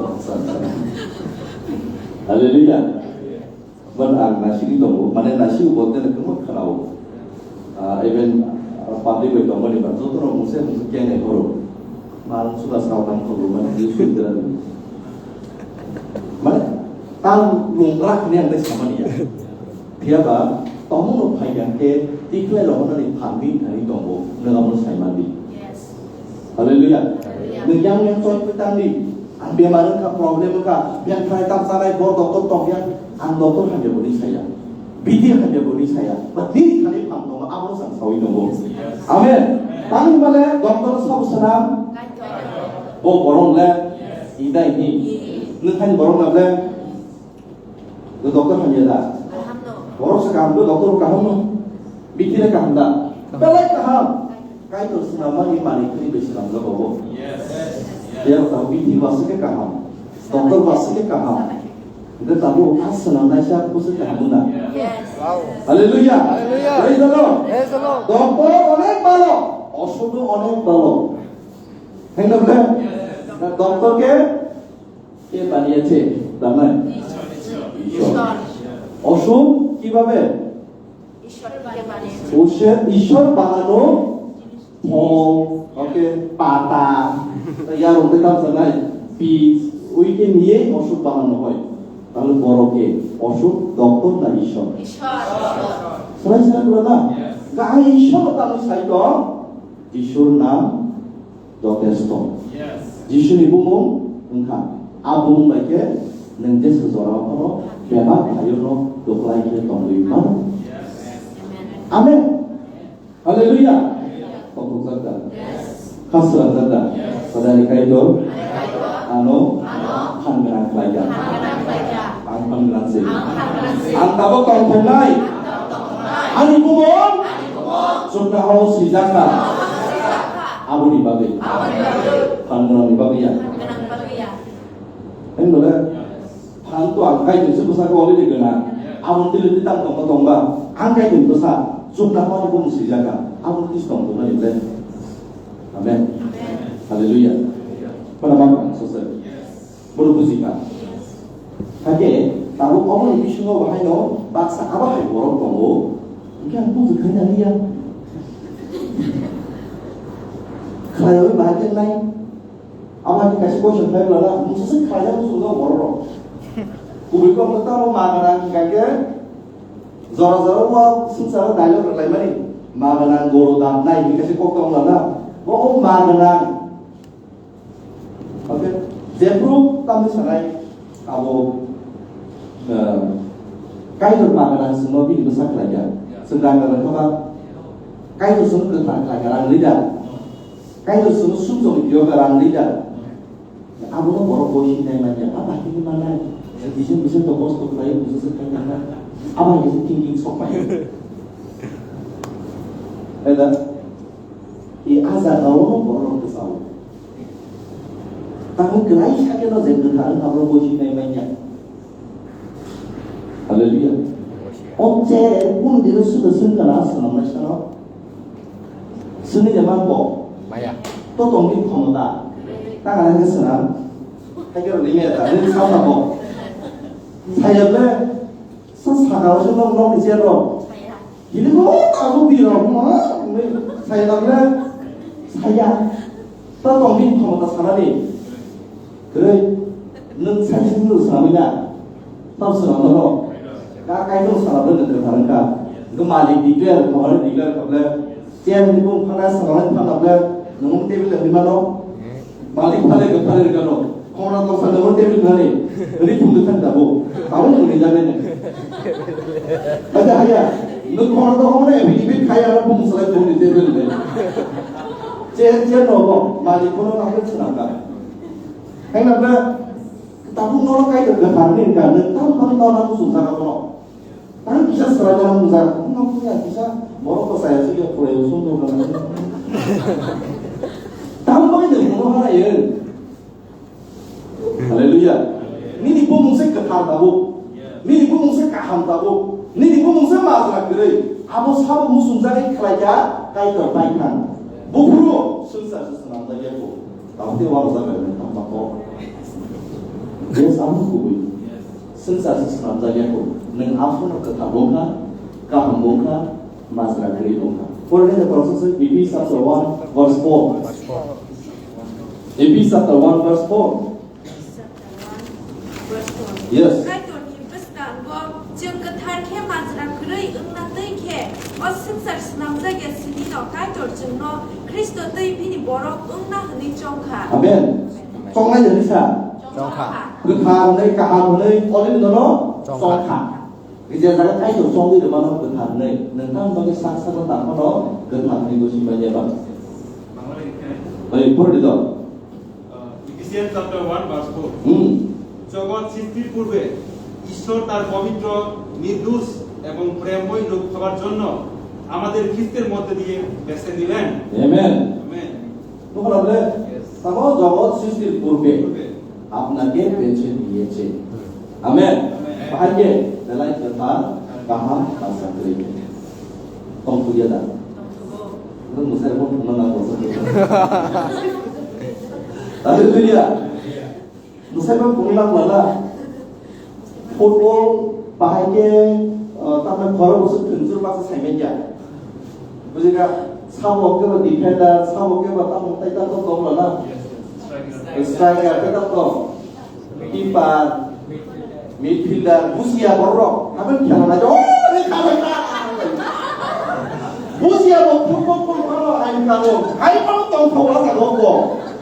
Hallelujah. Ban ang nasigi tongo, mane nasigi bolte na kemo khanao. Ah, even, ah, public bai tongmani ba joto rok mungsa mungsa kengnai horo. Mang sula sao nang tongo, mane ni sui dera ni. Mane, tang mung rak ni ang dai samani ya. Phiya ba, tongmung no phai yang ke, tikhlai rok nani phan ni thani tongo, nang amo sai mandi. Hallelujah. Nwng yang yang choi pui tang di. Ang bemar wngkha, problem wngkha, biyang khlai tam sanai, bor doctor tong yang, ang doctor hamya boni saya. Bidi hamya boni saya. Ba nini thani phang tongo, abo sang sawi tongo. Amen. Tangwi male doctor sabo swnam. Bo borok le. Idai ni. Nwng khain borok na le. Bo doctor hamya da? Kaham no. Borok se kaham, bo doctor kaham no. Bikire kaham da? Kaham. Belai kaham. Kaitor swnamani manwi khri bai swnamjago bo. Yes. Yes. Yang tahu bikir masuk ke kaham. Doctor masuk ke kaham. Hingke tabuk a swnamnaisa bwswk kaham wngna. Yes. Hallelujah. Hallelujah. Praise the Lord. Praise the Lord. Doctor onek balo, osudu onek balo. Hingke doctor ke কে বানিয়েছে? জানেন? ঈশ্বর। অসুখ কিভাবে? ঈশ্বর কে বানিয়েছে। ঔষধ ঈশ্বর বানানো ফল, ওকে, পাতা, ইয়ার মধ্যে তার জানাই বীজ, ওইকে নিয়েই অসুখ বানানো হয়। তাহলে বড় কে? অসুখ ডক্টর না ঈশ্বর? ঈশ্বর। সবাই চিন্তা করে না? গায়ে ঈশ্বর তার সাইড, যিশুর নাম যথেষ্ট। Yes. Jisuni bumung wngkha. A bumung bai khe nwng jesa jora o phano bebak khlaiwi no doklai khe tongwi mano. Yes. Amen. Hallelujah. Tongthokjak da? Yes. Kha swnamjak da? Yes. Padani Kaitor ano phan gwnang khlai kha. Ang phan gwnang se. Ang tabuk tongthoknai. Ani bumung chukna hao swijak kha. Aboni bagwi. Phan gwnangni bagwi ya. Ang bole phan to ang Kaitor se bwsakhe already gwnang. Aboni twi twi tang tongma tongma. Ang Kaitor bwsa chukna hao ani bumung swijak kha. Aboni twi tong tongmani bole. Amen. Hallelujah. Pada bang sosai. Bono buji kha. Hakhe tabuk oboni bisingo bo haino baksa abo hai borok tongo. Hingke ang buji khaina liya. Khlaiwi bahai khe nai. Abo hai kaisa question khlai bwlana, mungsa se khlaina muchungo borok rok. Kubui kok no tamo ma gana hingka khe jora jora o swngcharo dialogue rwlaimani. Ma gwnang goro dam nai hinwi kaisa kok tong lana. Bo ma gwnang. Oke, jephru tamni sanai abo, eh, Kaitor ma gwnang sino bini bwsa khlai ya. Sengkang gwnang kha ba. Kaitor sino kwthar khlai ya rang rida. Kaitor sino sumjok ni biyo rang rida. Abo no borok bo hinai manya, abo hini manai. Bisa bisa to boss to khlai, bisa se khlai na. Abo hini thinking sok mai. Eda, i aja gao no borok bwsao. Tamo kwlai sakhe no je kwthar wngkha borok bo hinai manya. Hallelujah. Omche kun dino suda sungkana swnamnai sano. Sini de mambo. Maya. To tongni khomota. Ta kana ke swnam. Hai ke roni me ta. Ni sa ta bo. Saya le. Sa sa ka se no no ni je ro. Hili ko ka bu bi ro ma. Saya le. Saya. To tongni khomota sanani. Kwrwi, nwng saising nwng swnamwi na? Tamo swnamno no? Ka Kaitor swnamno nwng kwthar wngkha. Nwng malik declare, khoroknwi declare khaple, chair ni bung phana swnamnai phana ble, nwng table rwgwi mano? Malik phale kwthar rwgano. Khoroknwi tongsa nwng table rwgani. Rwi phung kwthar dabo. Tamo nwng ni jagani. Aja haya, nwng khoroknwi tongsa affidavit khaya na bung salai bung ni table rwgani. Chair, chair no bo, malik kono nang swnamkha. Hai na bla, tabuk nono Kaitor kwthar ni wngkha, nwng tamo bagwi nono muchung jaga bono. Tamo kisa swrai bono muchung jaga, nwng tamo ya kisa borok bwsai aswk ya khwlai o song tong kha. Tamo bagwi nwng bono hara yo. Hallelujah. Nini bumung se kwthar tabuk. Nini bumung se kaham tabuk. Nini bumung se majra kwrwi. Abo sabo muchung jagwi khlai kha Kaitor bai thang. Buphuru swngchar se swnamjak ya kho. Tamo tei uansukjak bai tamo ba kok. Yes, amo kubui. Swngchar se swnamjak ya kho. Nwng aphuru no kwthar bo wngkha, kaham bo wngkha, majra kwrwi bo wngkha. Porni de Kolosas Ephes chapter one verse four. Ephes chapter one verse four. Yes. Kaitorni bwskango chwng kwthar khe majra kwrwi wngna twi khe, o swngchar swnamjak ya simi no Kaitor chwngno Khristo twi bini borok wngna hwnwi chong kha. Amen. Chongnai ya sa? Chong kha. Kwthar hwnwi, kaham hwnwi, olini nono chong kha. Chong kha. Kisa jaga Kaitor chongwi rwmano kwthar hwnwi. Nwng tamo bagwi sak sakno tangmano kwthar hwnwi bo simi ya ba? Oi, pordi do. Ephesians chapter one verse four. হুম। জগৎ সৃষ্টির পূর্বে ঈশ্বর তার পবিত্র, নির্দোষ এবং প্রেমময় লোক হবার জন্য আমাদের খ্রিস্টের মধ্যে দিয়ে বেছে নিলেন। Amen. Amen. Tamo jagat srishtir purbe. Purbe. Apnake beche diyece. Amen. Amen. Bahai khe belai kwthar, kaham, bachakri. Tongphuya da? Nwng mwsai phone thwngna nango. Hallelujah. Mwsai phone thwngna nango na? Football bahai khe, uh, tamni khorok bwswk thwngjwk baksa saimanya. Bujikha, sabo khe ba defender, sabo khe ba tamo tai tamo tong lana. Striker khe tamo. Keeper, midfielder, bujiya borok. Haben khela nai, oh, re kha bai ta. Bujiya bo football football ai kha bo. Ai bo tong thok la ka bo.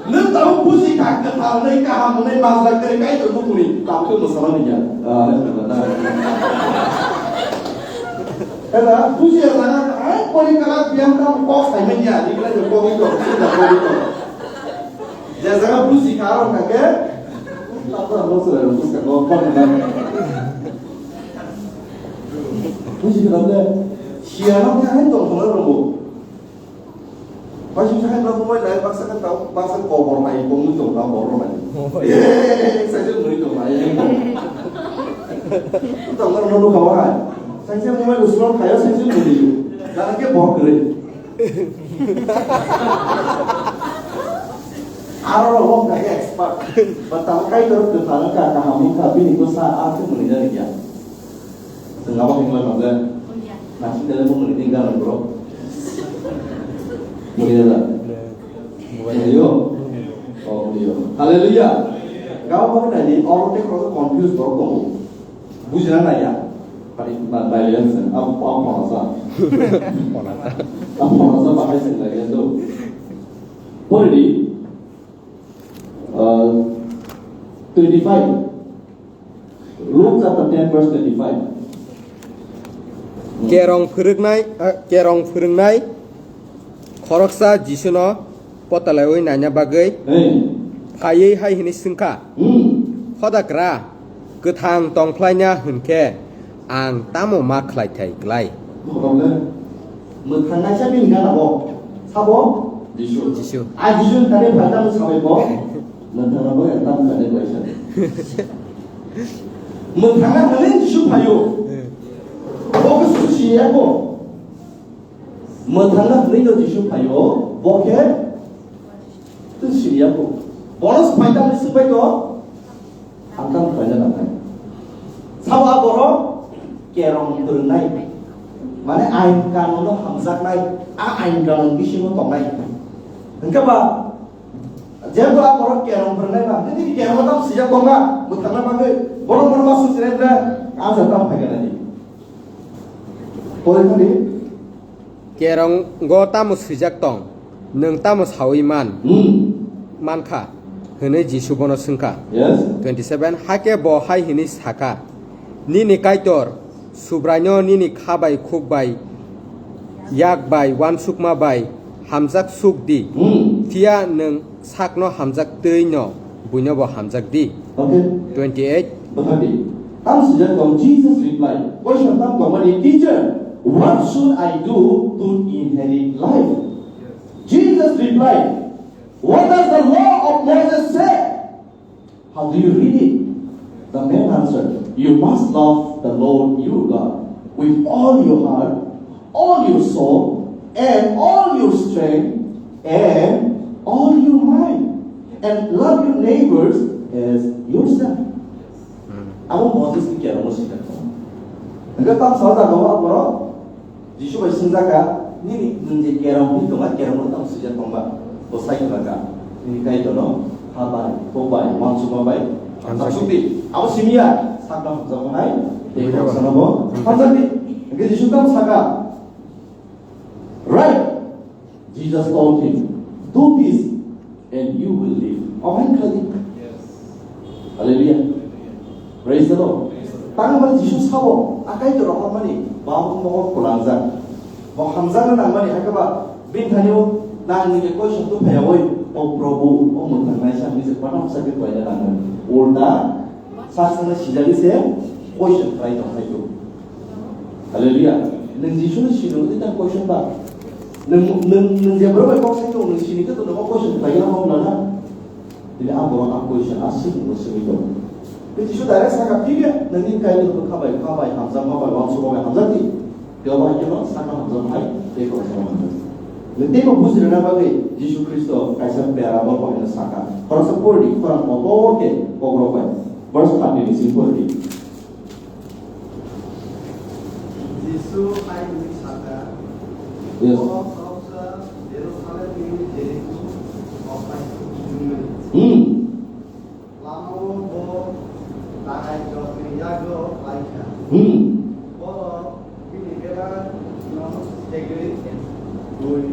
Nwng tabuk buji kha, kwthar hwnwi, kaham hwnwi, majra kwrwi, Kaitor bukhukni tabuk khe mwsana nini ya. Ah, hwnwi saimanya. Hela bujiya sana, ai pori kala biyang tabuk kok saimanya, ni kala kok ito, sida kok ito. Je jaga buji kha, aro kha khe, tabuk tabuk sida kok ito. Buji kha le, siya no kha hai tong thok la rw. Paising sakhe no mobile lai baksa khe tao baksa kobor hai tongwi tong tao borok hai. Mobile. Eh, saise mui tong hai. Tong no no khawa hai. Saise mobile usno khayo saise mui. Jana khe bor kre. Aro ro hom kha expert. Ba tao Kaitor kwthar ka kaham ka bini ko sa a khe mui jani kya. Chwng abo hwnwi mano le? Mulia. Naising tele bo mwnwi tei ganang bro. Mulia da? Mulia. Mulia. Mulia. Oh, mulia. Hallelujah. Gabo bo nai di, oro tei khoroksa confuse borok tongo. Bujina nai ya. Pari, ba, Bible se, abo, abo pora sa. Aphano sa bahai sing lai ya do. Pori di, uh, twenty-five. Luke chapter ten verse twenty-five. Kerong phwrwngnai, eh, kerong phwrwngnai khoroksa Jisuno potalaiwi naina bagwi Hey. phaiwi hai hwnwi swngkha, Hmm. "Hodagra, kwthang tongphlaina hwnkhe ang tamo ma khlaithai glai?" Khoroknai. Mwthangnaisa bini gana bo. Sabo? Jisu. Jisu. A Jisu ni thani phaitamo sabai bo. Mwthangna bo ekdam kane klaisa. Mwthangna hwnwi Jisu phaio. Bo khe susi ya bo. Mwthangna hwnwi no Jisu phaio. Bo khe twi sini ya bo. Bono phaitamo swbai ko. Ang tamo khlaina nangnai. Sabo a borok kerong phwrwngnai. Mane ain kanun no hamjaknai. A ain kanun bisingo tongnai. Hwnkhe ba, jephru a borok kerong phwrwngnai ba, nini kerong tamo swijak tongma, mwthangna bagwi, borok bono ma swijak nai bwle, a jat tamo phai kha nai. Pore thani. Kerongo tamo swijak tong? Nwng tamo saui man? Hmm. Mankha? Hwnwi Jisu bono swngkha. Yes. Twenty-seven, hakhe bo hai hwnwi sakha, "Nini Kaitor Subraino nini kha bai khuk bai, yak bai, uansukma bai hamjak suk di. Hmm. Phiya nwng sakno hamjak twi no buino bo hamjak di." Okay. Twenty-eight. Bathandi. Tam sijak tong, Jesus replied, question tam tong mani, "Teacher, what should I do to inherit life?" Jesus replied, "What does the law of Moses say? How do you read it?" The man answered, "You must love the Lord your God with all your heart, all your soul, and all your strength, and all your mind, and love your neighbors as yourself." Abo Moses ni kerong o swijak tongo. Hingke tam sal jaga o borok Jisu bai swngjak kha, "Nini nwng je kerong hwnwi tongo, kerong no tamo swijak tongba?" Bo sai kha, "Nini Kaitor no kha bai, kok bai, uansukma bai hamjak suk di." Abo simi ya, sakno hamjakma hai tei khoroksa no bo hamjak di. Hingke Jisu tamo saka, "Right." Jesus told him, "Do this and you will live." Omo hai khlai di. Hallelujah. Praise the Lord. Tang mani Jisu sabo, akai to rohor mani, babo mo ko kulangjak. Bo hamjak na nang mani, hakaba bin thani o nang ni ke question tu phaya oi, "O Prabhu, o mwthang nai sa ni se panam sa ke paina nang mani." Ulta, sa sa na sijali se question try to khai to. Hallelujah. Nwng Jisu ni sini wngwi tang question ba. Nwng, nwng, nwng je borok bai kok sai tongo, nwng sini khe to nogo question khlai ya hom lana. Tini a borok a question a sini bo sini to. Tei Jisu direct saka, "Phige nwng ni kai nwng kha bai, kha bai, hamjak ma bai, uansuk ma bai hamjak di." Tei obo hai khe no saka hamjak hai, tei kok saka hamjak. Nwng tei bo buji rwna bagwi Jisu Khristo kaisa parable bo hai no saka. Khoroksa pori di, khorang kotor khe kok rok bai. Verse thirty ni simi pori di. Jisu hai hwnwi sakha, Yes. Borok khoroksa Jerusalemni Jeriko o phai thangmani. Hmm. Lamao bo dagairokni yago klaikha. Hmm. Borok bini bebakno segwi bui,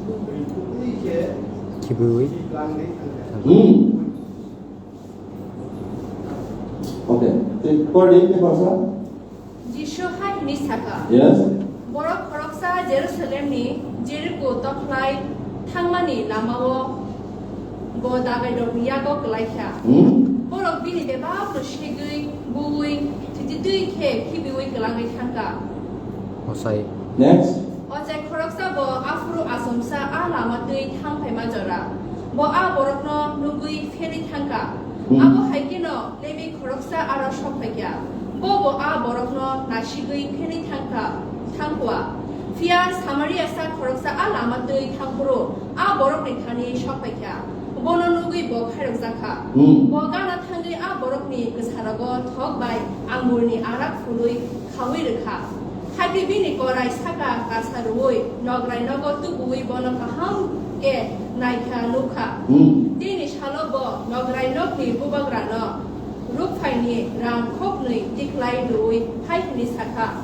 bui kubui khe Khibiui. Khiklangwi thangkha. Hmm. Okay. Tei pori di, tei khoroksa? Jisu hai hwnwi sakha, Yes. Borok khoroksa Jerusalemni Jeriko tokhlai thangmani lamao bo dagairokni yago klaikha. Hmm? Borok bini bebakno segwi, buui, thwitwi twi khe khibiui kwlangwi thangkha. Osai. Next. Ochai khoroksa bo aphuru achomsa a lama twi thang phaima jora. Bo a borokno nugwi pherwi thangkha. Hmm. Abo hai kheno Lebi khoroksa aro sok phaikha. Bo bo a borokno nasigwi pherwi thangkha, thangkha. Phiya Samariasa khoroksa a lama twi thangphuru a borokni thani sok phaikha. Bono nugwi bo khairokjakha. Hmm. Bo gana thangwi a borokni kwsarogo thok bai angurni arak phului khaui rwkha. Hakhe bini korai saka kasa rwui nograi nogo tubuui bono kaham khe naikha nukha. Hmm. Tini salo bo nograi nokni bubagrano rukphaini rang khoknwi tikhlai rwui hai hwnwi sakha,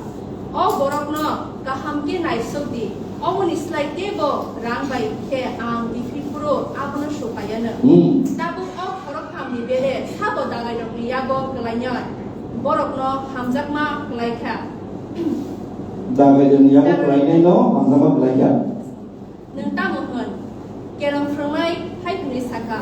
"O borokno Kaham khe naisuk di, oboni slai teibo rang bai khe ang kiphilphuru abono suphaianw. Hmm. Tabuk o khoroktham ni bere sabo dagairokni yago kwlainai borokno hamjakma kwlaikha. Dagairokni yago kwlainaino hamjakma kwlaikha. Nwng tamo hwn? Kerong phrwngnai hai hwnwi sakha,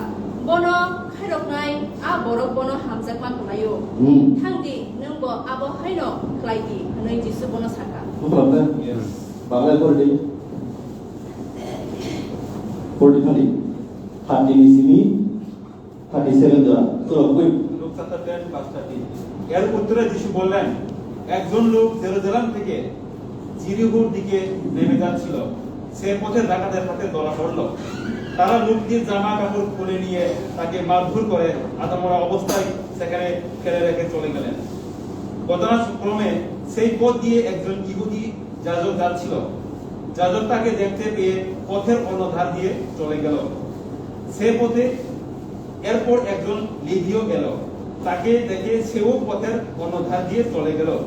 bono khairoknai a borok bono hamjakma kwlaio. Hmm. Thang di, nwngbo abo haino khlai di, hwnwi Jisu bono sakha. Bukhulamda? Yes. Bagwi pordi. Pordi thani. Thirty ni simi, thirty seven jora. Chwla bui. Luke chapter ten verse thirty. এর উত্তরে যিশু বললেন, একজন লোক জেরুজালেম থেকে জিরিহুর দিকে নেমে যাচ্ছিল। সে পথে ডাকাতের হাতে ধরা পড়ল। তারা লোকটির জামা কাপড় খুলে নিয়ে তাকে মারধর করে আধামরা অবস্থায় সেখানে ফেলে রেখে চলে গেলেন। ঘটনাক্রমে সেই পথ দিয়ে একজন ইহুদি যাজক যাচ্ছিল। যাজক তাকে দেখতে পেয়ে পথের অন্য ধার দিয়ে চলে গেল। সে পথে এরপর একজন লেবীও এলো। তাকে দেখে সেও পথের অন্য ধার দিয়ে চলে গেল।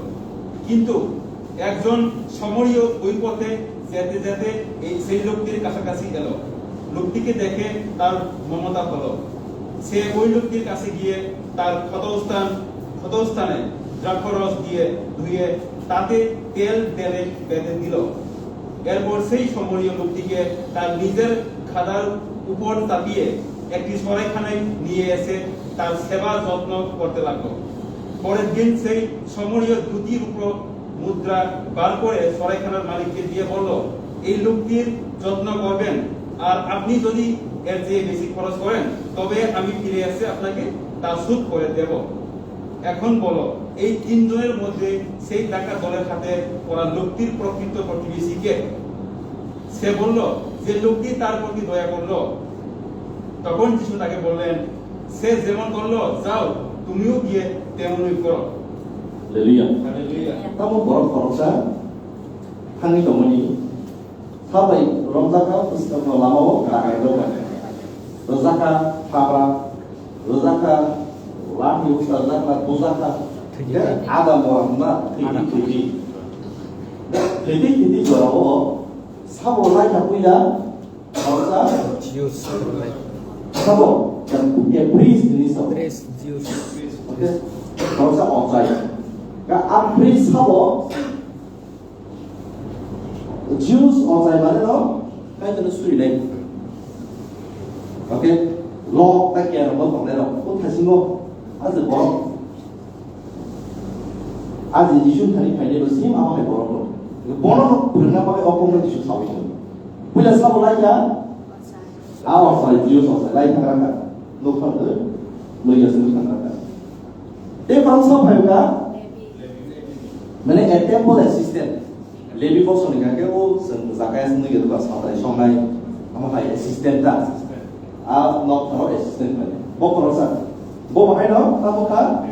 কিন্তু একজন সমরীয় ওই পথে যেতে যেতে এই, সেই লোকটির কাছাকাছি এলো। লোকটিকে দেখে তার মমতা হলো। সে ওই লোকটির কাছে গিয়ে তার ক্ষতস্থান, ক্ষতস্থানে দ্রাক্ষারস দিয়ে ধুয়ে তাতে তেল ঢেলে বেঁধে দিল। এরপর সেই সমরীয় লোকটিকে তার নিজের গাধার উপর চাপিয়ে একটি সরাইখানায় নিয়ে এসে তার সেবা যত্ন করতে লাগলো। পরের দিন সেই সমরীয় দুটি রূপো মুদ্রা বার করে সরাইখানার মালিককে দিয়ে বলল, "এই লোকটির যত্ন করবেন, আর আপনি যদি এর চেয়ে বেশি খরচ করেন, তবে আমি ফিরে এসে আপনাকে তা শোধ করে দেব।" এখন বলো, এই তিনজনের মধ্যে সেই ডাকাত দলের হাতে পড়া লোকটির প্রকৃত প্রতিবেশী কে? সে বলল, "যে লোকটি তার প্রতি দয়া করল।" তখন যিশু তাকে বললেন, "সে যেমন করল, যাও, তুমিও গিয়ে তেমনই করো।" Hallelujah. Hallelujah. Tamo borok khoroksa thangwi tongmani. Sabai romjakha, bwskango lamao ragai rwjakha. Rwjakha, habra, rwjakha, lathi usa rwjakha, bujakha. Thwidi, thwidi. Ada mora hwnna, thwidi, thwidi. Thwidi, thwidi jorao sabo laitha puila, khoroksa. Jews, sabo, a priest hwnwi sabo. Priest, Jews. Okay? Khoroksa ochai. Ka a priest sabo, Jews ochai mane no, Kaitorno surinai. Okay? Lok ta kera bo tongnai rok. Ko thasingo, aje borok. Aje Jisu thani phainai bo sim abo hai borok no. Bono no phwrwngna bagwi o kokno Jisu sawi tongo. Puila sabo lai ya? A ochai, Jews ochai, lai thang rakha. Nokphang, eh, loiya se nokphang rakha. Tei bangsa phai wngkha, mane a temple assistant. Levi bosongni hwnkha khe o chwng jakaya se nukya doka satrai songnai, omo hai assistant ta. A nokpharo assistant mane. Bo khoroksa. Bo bahaino tamo kha?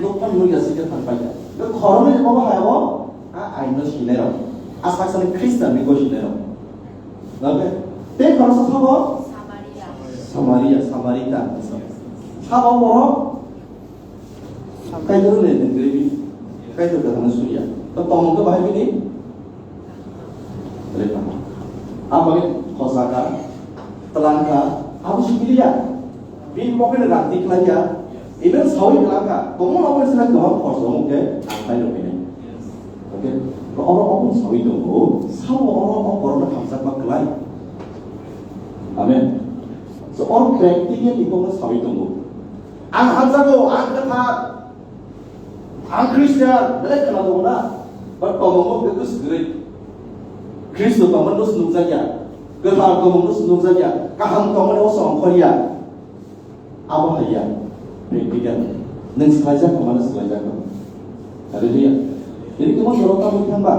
Nokphang nukya se khe thang paikha. Khoroknwi bo bahai o a aino sinai rok. A saksani Khristian ni goi sinai rok. Oke. Tei khoroksa sabo? Samaria. Samaria, Samarita. Sabo borok? Kaitor le nengrebi. Kaitor kathana suya. To tomong ke bahai bini? Reka. Amage khosaka, telangka, abo sipiliya. Bini pocket rang tiklaiya. Even sawi telangka. Tomong abo sila kebang khorsa omo ke ang khaino bini. Okay? To oro obo sawi tongo, sabo oro o borokno hamjakma klai. Amen. So oro practically bono sawi tongo. Ang hamjago, ang kwthar, ang Christian, belai khwna tongo na? But tomongo bwkha swrwi. Khristo tongmano se nukjakya, kwthar tongmano se nukjakya, kaham tongmani o se ongkhorya. Abo hai ya, practical. Nwng swlaijak kha mano swlaijak kha. Hallelujah. Tini kwma jorao tamwi thangba?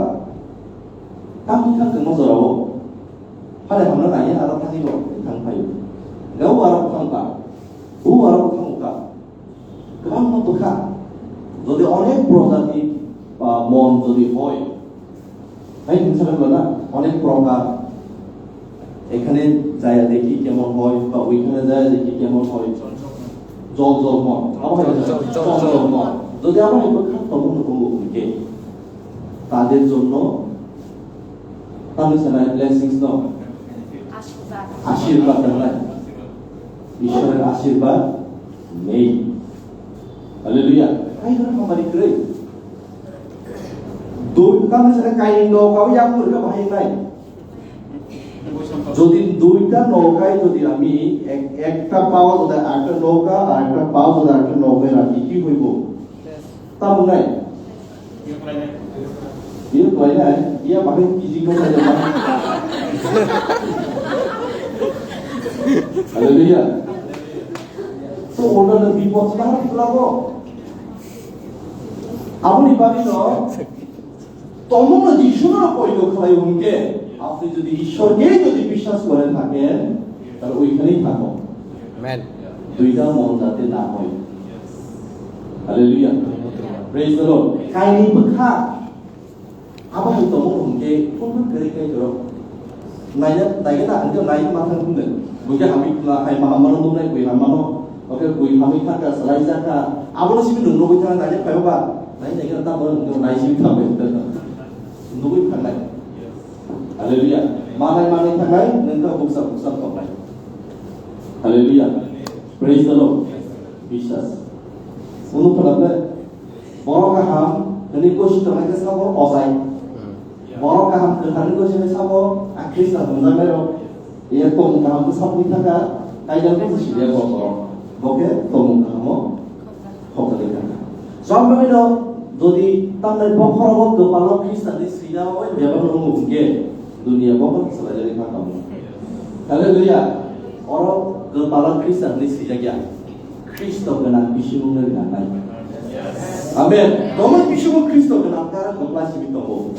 Tamwi thang kwma jorao. Hale hamna nai aro thangwi bo thang phaio. Ga u aro thang ba. U aro thang ka. Kwbangma bwkha. Jodi onek projati ba mon jodi hoi, তাই হিংসা করলো না, অনেক প্রকার। এখানে যায় দেখি কেমন হয়, বা ওইখানে যায় দেখি কেমন হয়। জল জল মন। আমার হয় না, জল জল জল জল মন। যদি আমার একটু খারাপ তখন তো বলবো, "ওকে, তাদের জন্য Ano sanai blessings no. Ashirwad. Ashirwad sanai. Ishwaror ashirwad nei. Hallelujah. Hai hwn hamari kwrwi. Dui, tamo sanai kaini no kau yang murka bahai nai. Jodi duita nokai, jodi ami ek-, ekta pao jodi arekta noka, arekta pao jodi arekta nokai, rati ki hoibo? Tamo nai? Iya, iya, bahai kiji ko saja. Hallelujah. So, oro no bipod bahar lago. Aboni bagwi no Tomono Jisuno poito khlai hwnkhe, apni jodi Ishorke jodi biswas gore thaken, tale oikhane thako. Amen. Duita mon jate na hoi. Hallelujah. Praise the Lord. Kaini bwkha. Abo hai tomo hwnkhe, phunphun kwrwi khe jorok. Naina, naina na hwnkhe nai ma thang hwnkhe. Buikhe hamwi khna hai mahammano nuknai bui hammano. Oke bui hamwi thangkha, swlai jakha. Abono simi nwng nugwi thang naina phaiba. Nai naina tamo nwng nai simi tamo. Nugwi thangnai. Hallelujah. Manai manai thangnai, nwng kha buksa buksa tongnai. Hallelujah. Praise the Lord. Biswas. Unu khwlakle. Borok kaham, hwnwi gosi tongnai khe sabo ojai. Borok kaham kwtharni gosi sabo a Khristan hwnjaknairok. Iya tongmung kaham bwsakni thangkha, kaijak bwsakni borok. Bo khe tongmung kahamo khokjagwi thangkha. Chwng bagwino jodi tamni bokhorogo kwpalo Khristanni swinani bebak wngwi hwnkhe, dunia bokhorok swlaijagwi thangkha. Hallelujah. Oro kwpalo Khristanni swijak ya. Khristo gwnang bisingo wngna nangnai. Amen. Tongmani bisingo Khristo gwnang karon kwplai simi tongo.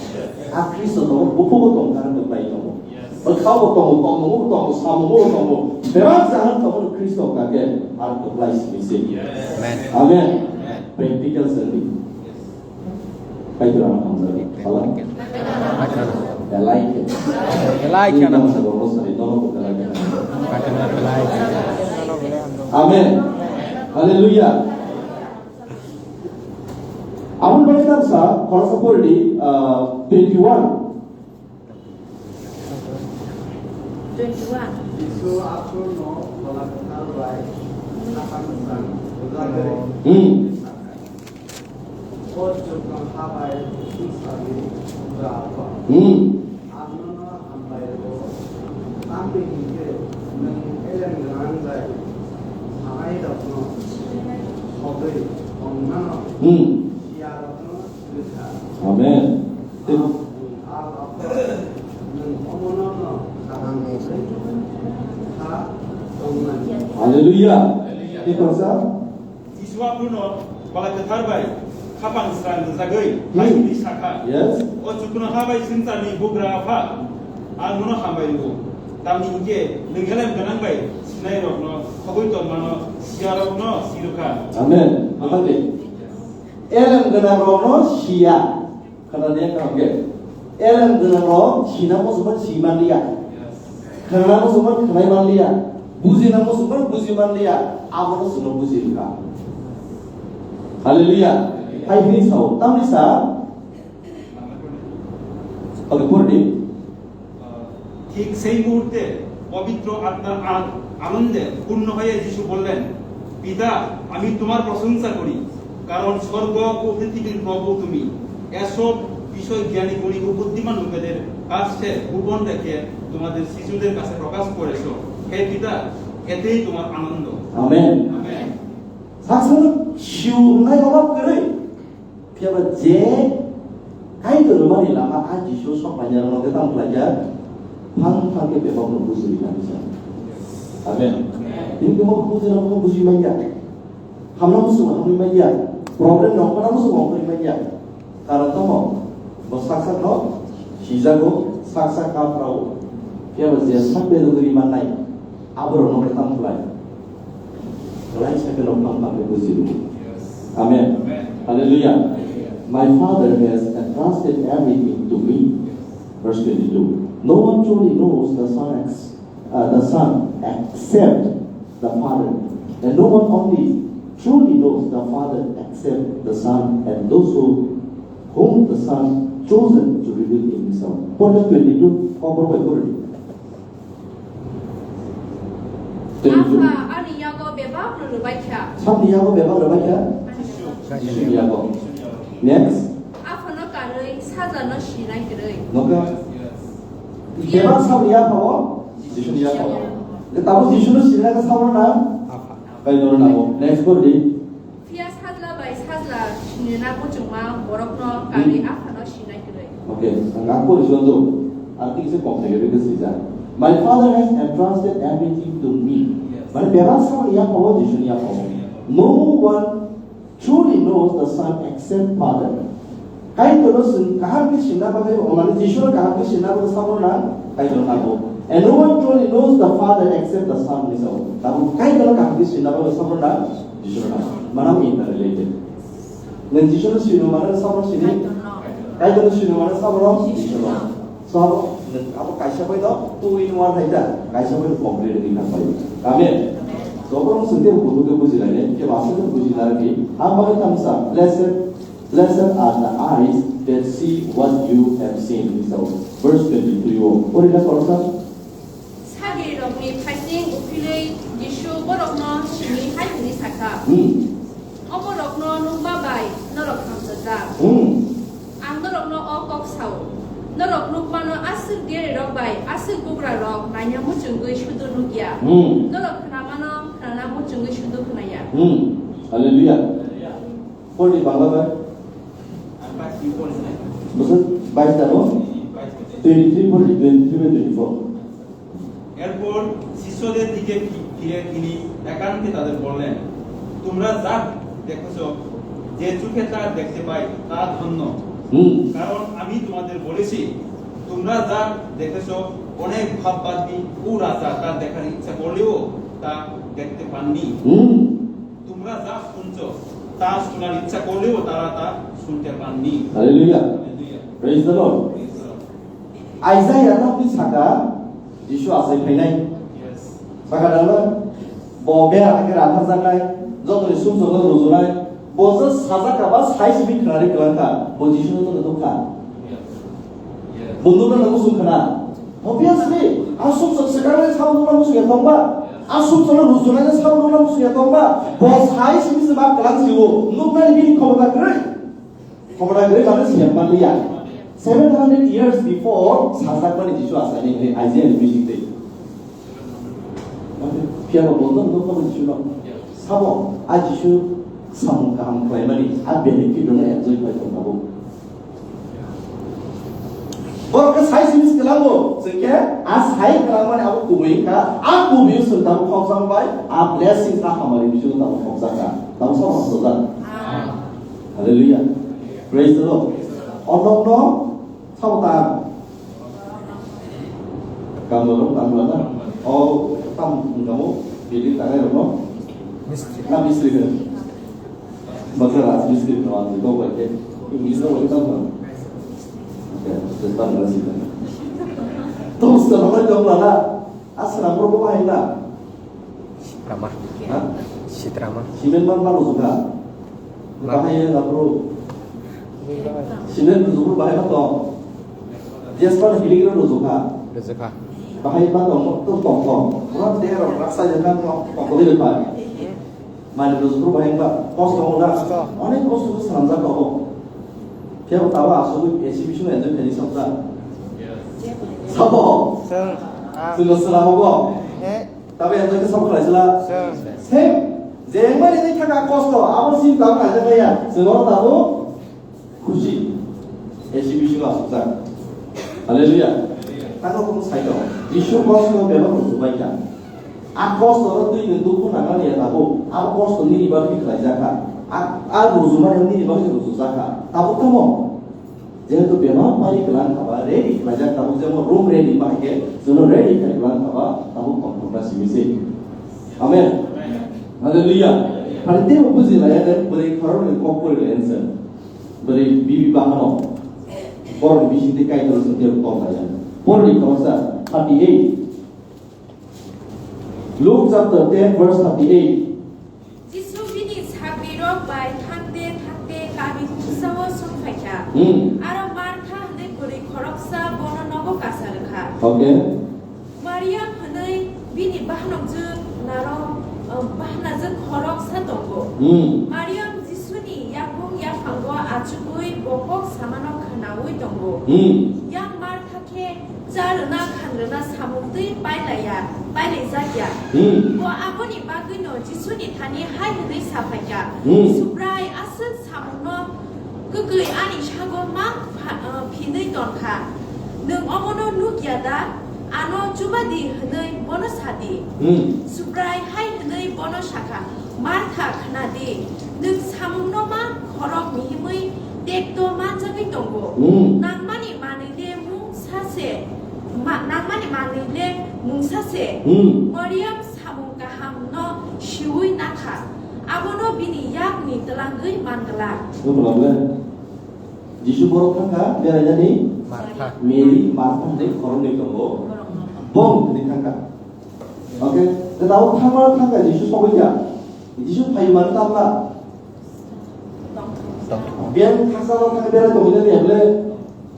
A Khristo tongo, buphugo tong karon kwplai tongo. Bwkhao tongo, tongmung tongo, samung tongo. Bebak jahan tongo Khristo kake ar kwplai simi se. Amen. Amen. Practical sandi. Kaitor ang hamjak. Belai khe. Belai khe. Belai khe. Ini nama sebab bos dari tolong belai khe. Amen. Hallelujah. Aboni bagwi nang sa, khoroksa pori di, uh, twenty-one. Twenty-one. Jisu aphuru no Phola Kwthar bai khapang kwchang rwjagwi Hmm. sakha, "O chuknoha bai swngcharni Bugra Apha, Hmm. ang nono hambai rwo, tamni hwn khe nwng elem gwnang bai sanairokno sogwi tongmano Hmm. siyarokno swrwkha." Amen. Hallelujah. Tei khoroksa? Jisu aphuru no Phola Kwthar bai khapang srang rwjagwi Hmm. hai hwnwi sakha, Yes. "O chuknoha bai swngcharni Bugra Apha, ang nono hambai rwo. Tamni hwn khe nwng elem gwnang bai sinairokno sogwi tongmano siyarokno swrwkha." Amen. Amen. Elem gwnangrokno siya. Khwnani kaham khe. Elem gwnangrok sina muchungma si manliya. Khwnana muchungma khwnai manliya. Bujina muchungma buji manliya. Abono chwngno buji rwkha. Hallelujah. Hai hwnwi sao. Tamni sa? Oke, pori di. ঠিক সেই মুহূর্তে পবিত্র আত্মার আন-, আনন্দে পূর্ণ হয়ে যিশু বললেন, "পিতা, আমি তোমার প্রশংসা করি, কারণ স্বর্গ ও পৃথিবীর প্রভু তুমি। এসব বিষয় জ্ঞানী, গুণী ও বুদ্ধিমান লোকেদের কাছে গোপন রেখে তোমাদের শিশুদের কাছে প্রকাশ করেছো। হে পিতা, এতেই তোমার আনন্দ।" Amen. Amen. Saksa siu nai oba kwrwi. Phiya ba je Kaitor rwmani lama a Jisu sok lainai rokno khe tamo khlaijak, phang phang khe bebak no bujui nang kisa. Amen. Tini khe mo bujui rok no bujui manya. Hamna muchung hamwi manya. Problem no hamna muchung hamwi manya. Karon tamo bo sak sak no sijago, sak sak kaprao. Phiya ba je sak bedogri mannai, aborok no khe tamo khlai. Khlai sakhe rok phang phang khe buji rwo. Amen. Amen. Hallelujah. "My Father has entrusted everything to me." Verse twenty-two. "No one truly knows the Son ex-, uh, the Son except the Father. And no one only truly knows the Father except the Son and those who, whom the Son chosen to reveal himself." Point of twenty-two. Kokborok bai pori. Apha ani yago bebak no rwbai kha. Samni yago bebak rwbai kha? Ani yago. Jisuni yago. Next. Aphano kanwi sajlano sinai kwrwi. Nokha. Bebak samni yago? Jisuni yago. Le tabo Jisuno sinai ka samno na? Apha. Kaitorno nango. Next pori. Phiya sajla bai sajla sinina muchungma borokno kanwi Hmm. Aphano sinai kwrwi. Okay, ang ang pori swngo. Ang tisa kok thai rwgwi swijak. "My Father has entrusted everything to me." Yes. Mane bebak samani yaphao, Jisuni yaphao. Jisuni yaphao. "No one truly knows the Son except Father." Kaitorno chwng kaham khe sinna bagwi, mane Jisuno kaham khe sinna bagwi samano na Kaitor nango. "And no one truly knows the Father except the Son," hinwi sao. Tamo Kaitorno kaham khe sinna bagwi samano na Jisuno nango. Mane interrelated. Nwng Jisuno sino mane samano sini? Kaitorno sino mane samano Jisuno. So abo nwng abo kaisa bai no two in one hai da, kaisa bai no complete wngwi thang bai. Amen. So obo nwng swngte buthuk khe bujilainai, khe masa khe bujinai khe, ang bagwi tamo sa, "Blessed, blessed are the eyes that see what you have seen," hinwi sao. Verse twenty-three o, pori na khoroksa? Sagrirokni phaising uphilwi Jisu borokno simi hai hwnwi sa kha, Hmm. "Omorokno nukma bai norok hamchajak. Hmm. Ang norokno o kok sao, norok nukmano aswk derirok bai aswk bugrarok naina muchungwi sudu nuk ya. Hmm. Norok khnamano khnana muchungwi sudu khna ya." Hmm. Hallelujah. Pori Bangla bai. Bwswk bais tamo? Twenty-three pori, twenty-three bai twenty-four. এরপর শিষ্যদের দিকে ফি-, ফিরে তিনি একান্তে তাদের বললেন, "তোমরা যা দেখেছ, যে চোখে তা দেখতে পায়, তা ধন্য। হুম। কারণ আমি তোমাদের বলেছি, তোমরা যা দেখেছ, অনেক ভাববাদী ও রাজা তা দেখার ইচ্ছা করলেও তা দেখতে পাননি। হুম। তোমরা যা শুনছ, তা শোনার ইচ্ছা করলেও তারা তা শুনতে পাননি।" Hallelujah. Hallelujah. Praise the Lord. Praise the Lord. Isaiah nokni saka Jisu achai phainai. Yes. Saka dangla, bo bera hake ratharjaknai, jotoni sumsokno rujunai, bo je sajak kha ba sai simi khnari kwlangkha, bo Jisu no nukha. Yes. Yes. Bo nukna nango chwng khna. Obviously, a sumsok swkangni sabo nukna muchung ya tongba, a sumsokno rujunai sabo nukna muchung ya tongba, bo sai simi se ma kwlang sio, nuknani bini khobor ba kwrwi. Khobor kwrwi mane siyam manliya. Seven hundred years before sajak mani Jisu achaini hwnwi Isaiah ni bising twi. Phiya bo bo nokha bo Jisu no. Sabo a Jisu samung kaham khlaimani a benefit rokno enjoy khlai tong abo. Borok khe sai simi kwlango, chwng khe a sai kwlangmani abo kubui wngkha, a kubui chwng tabuk khokjak bai, a blessing a hamari bisingo tabuk khokjak kha. Tabuk sabo hamjak. Hallelujah. Praise the Lord. Onokno sabo ta. Kamla rok, kamla na. O tam wngkha mo, building tanai rok no. Mistri. Na mistri khe. Masa Rajmistri no ang dok bai khe. English no bai tam. Okay, just tam na sita. Tom sa no bai dok la na. Asra bro ko hai na. Sitrama. Ha? Sitrama. Simen man man usuka. Ma- Bahai na bro. Simen usuka bahai ma to. Jasper hiligro usuka. Usuka. Bahai ma to mo to to to. Pura der raksa jana to to to de pai. Mani rwchapru bahai wngkha, kosto wngkha, kosto. Onek kosto khe swnamjak tongo. Phiya bo tabuk asugwi exhibition enjoy khaini samsa. Sabo. Chwng. Ah. Chwngno swnamo bo. Eh. Tabuk enjoy khe sabo khlaisala. Chwng. Same. Je wngmani tei thaka kosto, abo chini tabuk naijak ya. Chwng oro tabuk Khusi. Esi bisingo asukjak. Hallelujah. Tamo kung sai tongo. Jisu kosto bebak rwchapbai kha. A kosto no twi ni dukhu nangmani ya tabuk. A kosto nini bagwi khlaijak kha. A, a rwchapmani nini bagwi rwchapjak kha. Tabuk tamo. Jehetu bebak pai kwlang kha ba ready khlaijak tabuk jemon room ready ma hai khe jono ready khai kwlang kha ba tabuk tongthokna simi se. Amen. Hallelujah. Phani teibo buji laya de bwrwi khoroknwi kok pori lai answer. Bwrwi bibi bahano borokni bisingtwi Kaitor se teibo kok laya. Porni khoroksa thirty-eight. Luke chapter ten verse thirty-eight. Jisu bini sagrirok bai thangte thangte kami mungsao song phai kha. Hmm. Aro Martha hwnwi bwrwi khoroksa bono Abo kasa rwkha. Okay. Mariam hwnwi bini bahanokjwk narok, uh, bahanajwk khoroksa tongo. Hmm. Mariam Jisuni yakung yaphango achugwi bo kok samano khwnaui tongo. Hmm. Yang Martha khe cha rwna khan rwna samung twi pailaiya, pailaijakya. Hmm. Bo aboni bagwino Jisuni thani hai hwnwi saphaikha, Hmm. Subrai, aswk samungno kwkwi ani sago ma pha-, uh, phinwi tonkha. Nwng omono nukya da? Ano chubadi hwnwi bono sadi. Hmm. Subrai hai hwnwi bono sakha, Martha, khnadi, nwng samungno ma khorok mihimwi tekto manjagwi tongo. Hmm. Nangmani manwi le mungsa se, ma-, nangmani manwi le mungsa se. Hmm. Mariam samung kahamno siui nakha, abono bini yakni twlangwi man glak. Wng kwlangkha. Jisu borok thangkha berainani Martha. Mary, Martha hwnwi khoroknwi tongo. Bong hwnwi thangkha. Okay, tabuk thangma thangkha Jisu sogwi ya. Jisu phai mani tamla. Biyang khasalo thang berai tongwi nani able.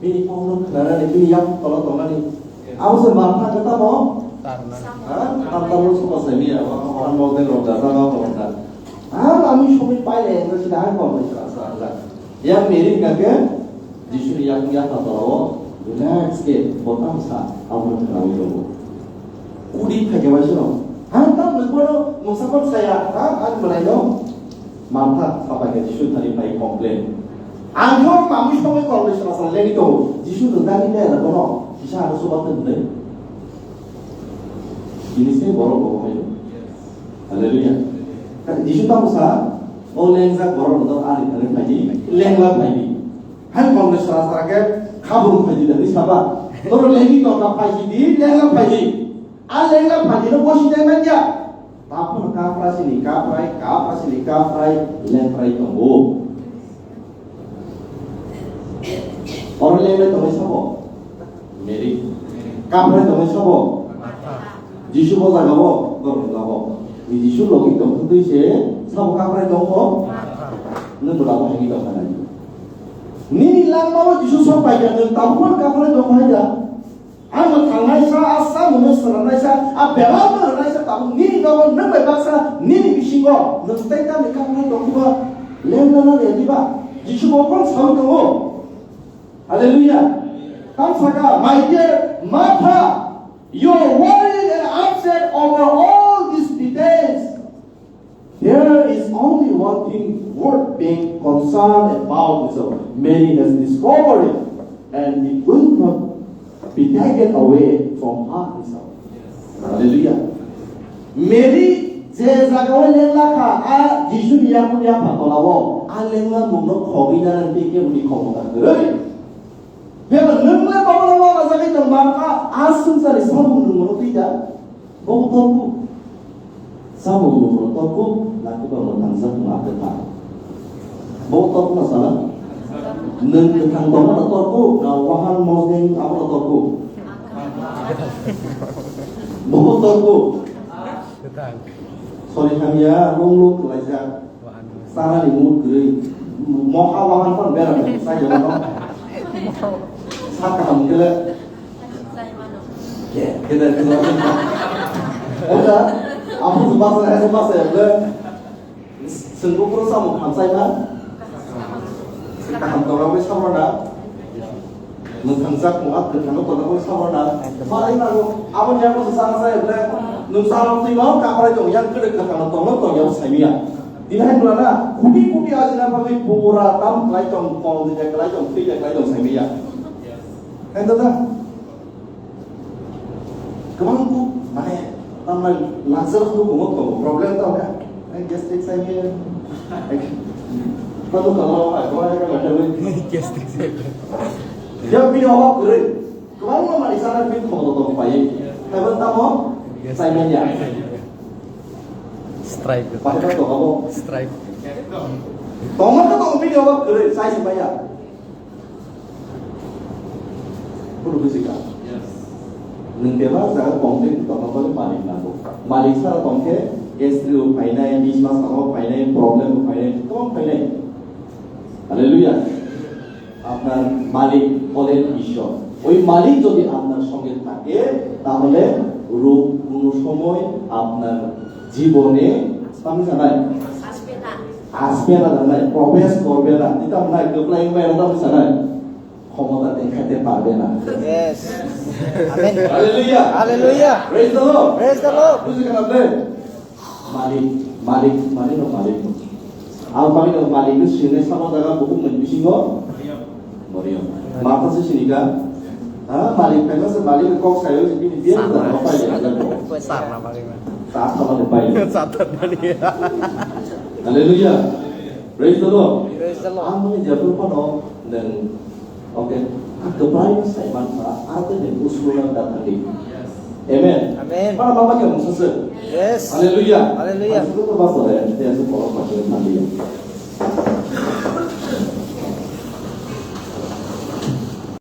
Bini kokno khwnanani, bini yak tolo tongnani. Abo se Martha khe tamo? Tarna. Ha? Martha bo sokol saimiya, wa, wa, wa, mok den rok da, jaga rok da. Ha, ami sogwi paile, engkhe sida hai kok bai sa, sa, sa. Yang Mary hingkha khe, Jisuni yak, yak na tolao, relax khe, bo tamo sa, abo no khwnaui tongo. Kudi phaikhe bai sino. Ha, tamo nang bono mungsa kok saya, ha, ani mwnai no. Martha sabai khe Jisu thani phai complain. Ang khe mamwi songwi koloi sala sala lengwi tongo. Jisu nwng dagi kaya da bono kisa ano chuba tong de. Bini se borok bo hai. Hallelujah. Jisu tamo sa, o lengjak borok no ani thani phai di, lengla phai di. Hai koloi sala sala khe khabung phai di da ni saba. Toro lengwi tongkha phai di, lengla phai di. A lengla phaidi no bosi nai man ya. Taphano kapra sini kaprai, kapra sini kaprai, lengprai tongo. Oro lengprai tongwi sabo? Mary. Kaprai tongwi sabo? Jisu bo jaga bo, dorong jaga bo. Ni Jisu logi tong twi se sabo kaprai tongo? Nwng bo labo hangi tong khanai. Nini langma bo Jisu sok pai ya, nwng taphano kaprai tong khanai ya. Ang mwthangnaisa, a samungno swnamnaisa, a belai mwrwknaisa tabuk nini nogo nwng bai baksa nini bisingo nwng tei tamni kapra tongkhiba, lenglana rediba? Jisu bo phang saui tongo. Hallelujah. Tam saka, "My dear Martha, you are worried and upset over all these details." There is only one thing worth being concerned about, so Mary has discovered it, and it will not be taken away from her, so. Hallelujah. Mary je jagao lengla kha, a Jisuni yakung yapha tolao, a lengla mungno khogwi nana tei keboni khogwi ta kwrwi. Bebak nwng le babo no wala jagwi tong Martha, a swngcharni samung nwng mano twi da? Bo torku. Samung nwng mano torku, na kiba mwthangsa tong a kwthar. Bo torku na sala? Nwng kwthang tongma no torku, na wahan mosdeng abo no torku? Bo torku. Kwthang. Sorry hamya, nwng lo kwlaijak. Tanani mood kwrwi. Moha wahan phano bera bai sai jana no. Sa kaham kele. Ke, kele, kele. Oja, apu tu basa, hai basa ya, bole. Sengko pro samo khamsai ma. Kaham tora bai samo na. Mwthangsa kung a kwthangno tongna bagwi saborna. Phalai nango, aboni yago se sana saya ble, nwng salong twi ma kaprai tong yang kwrwi kwthangno tongno tong yang saimiya. Tini hai nula na, kuti kuti ajina bagwi pura tam kwlai tong, kol dija kwlai tong, thwi ja kwlai tong saimiya. Hai da da. Kwbang kuk, mane, Tamni laksana kunu kumo tongo, problem tong kha. Ai gastric sai khe. Ai, tamo tamo, ai, bo ai ka laksana. Gastric sai. Ya, bini obab kwrwi. Kwbangma manwi sana bini khomoto tong pai. Taibo tamo? Gastric. Sai manya. Strike. Pai ka tong abo. Strike. Tongma ka tong bini obab kwrwi, sai si manya. Phuru bujikha. Nwng bebak jaga complain tongna bagwi malik nango. Malik sara tongkhe, estri rok phainai, bismas rok phainai, problem rok phainai, kwbang phainai. Hallelujah. Apnar malik olen Ishwar. ওই মালিক যদি আপনার সঙ্গে থাকে, তাহলে রোগ কোনো সময় আপনার জীবনে, আপনি জানেন, আসবে না। আসবে না, জানেন, প্রবেশ করবে না। এটা আমরা একটু প্লেন বাইরে তো, আপনি জানেন, ক্ষমতা দেখাতে পারবে না। Yes. Amen. Hallelujah. Hallelujah. Praise the Lord. Praise the Lord. বুঝে গেল আপনি? Malik, malik, malik no malik no. Ang malik no malik no sini sama daga buku men bisingo. Moriam. Mata se sini ka? Ha, malik pena se malik kok sayo se bini biar da apa ya? Kue sar na malik na. Sa sama de pai. Satan malik. Hallelujah. Praise the Lord. Praise the Lord. Ang ni jabur kono neng. Okay. Ang kebai sai man sa, ang te neng usul na datang di. Amen. Amen. Mana mama ke mungsa se. Yes. Hallelujah. Hallelujah. Ang suka ba sore, dia se poro pa se hallelujah.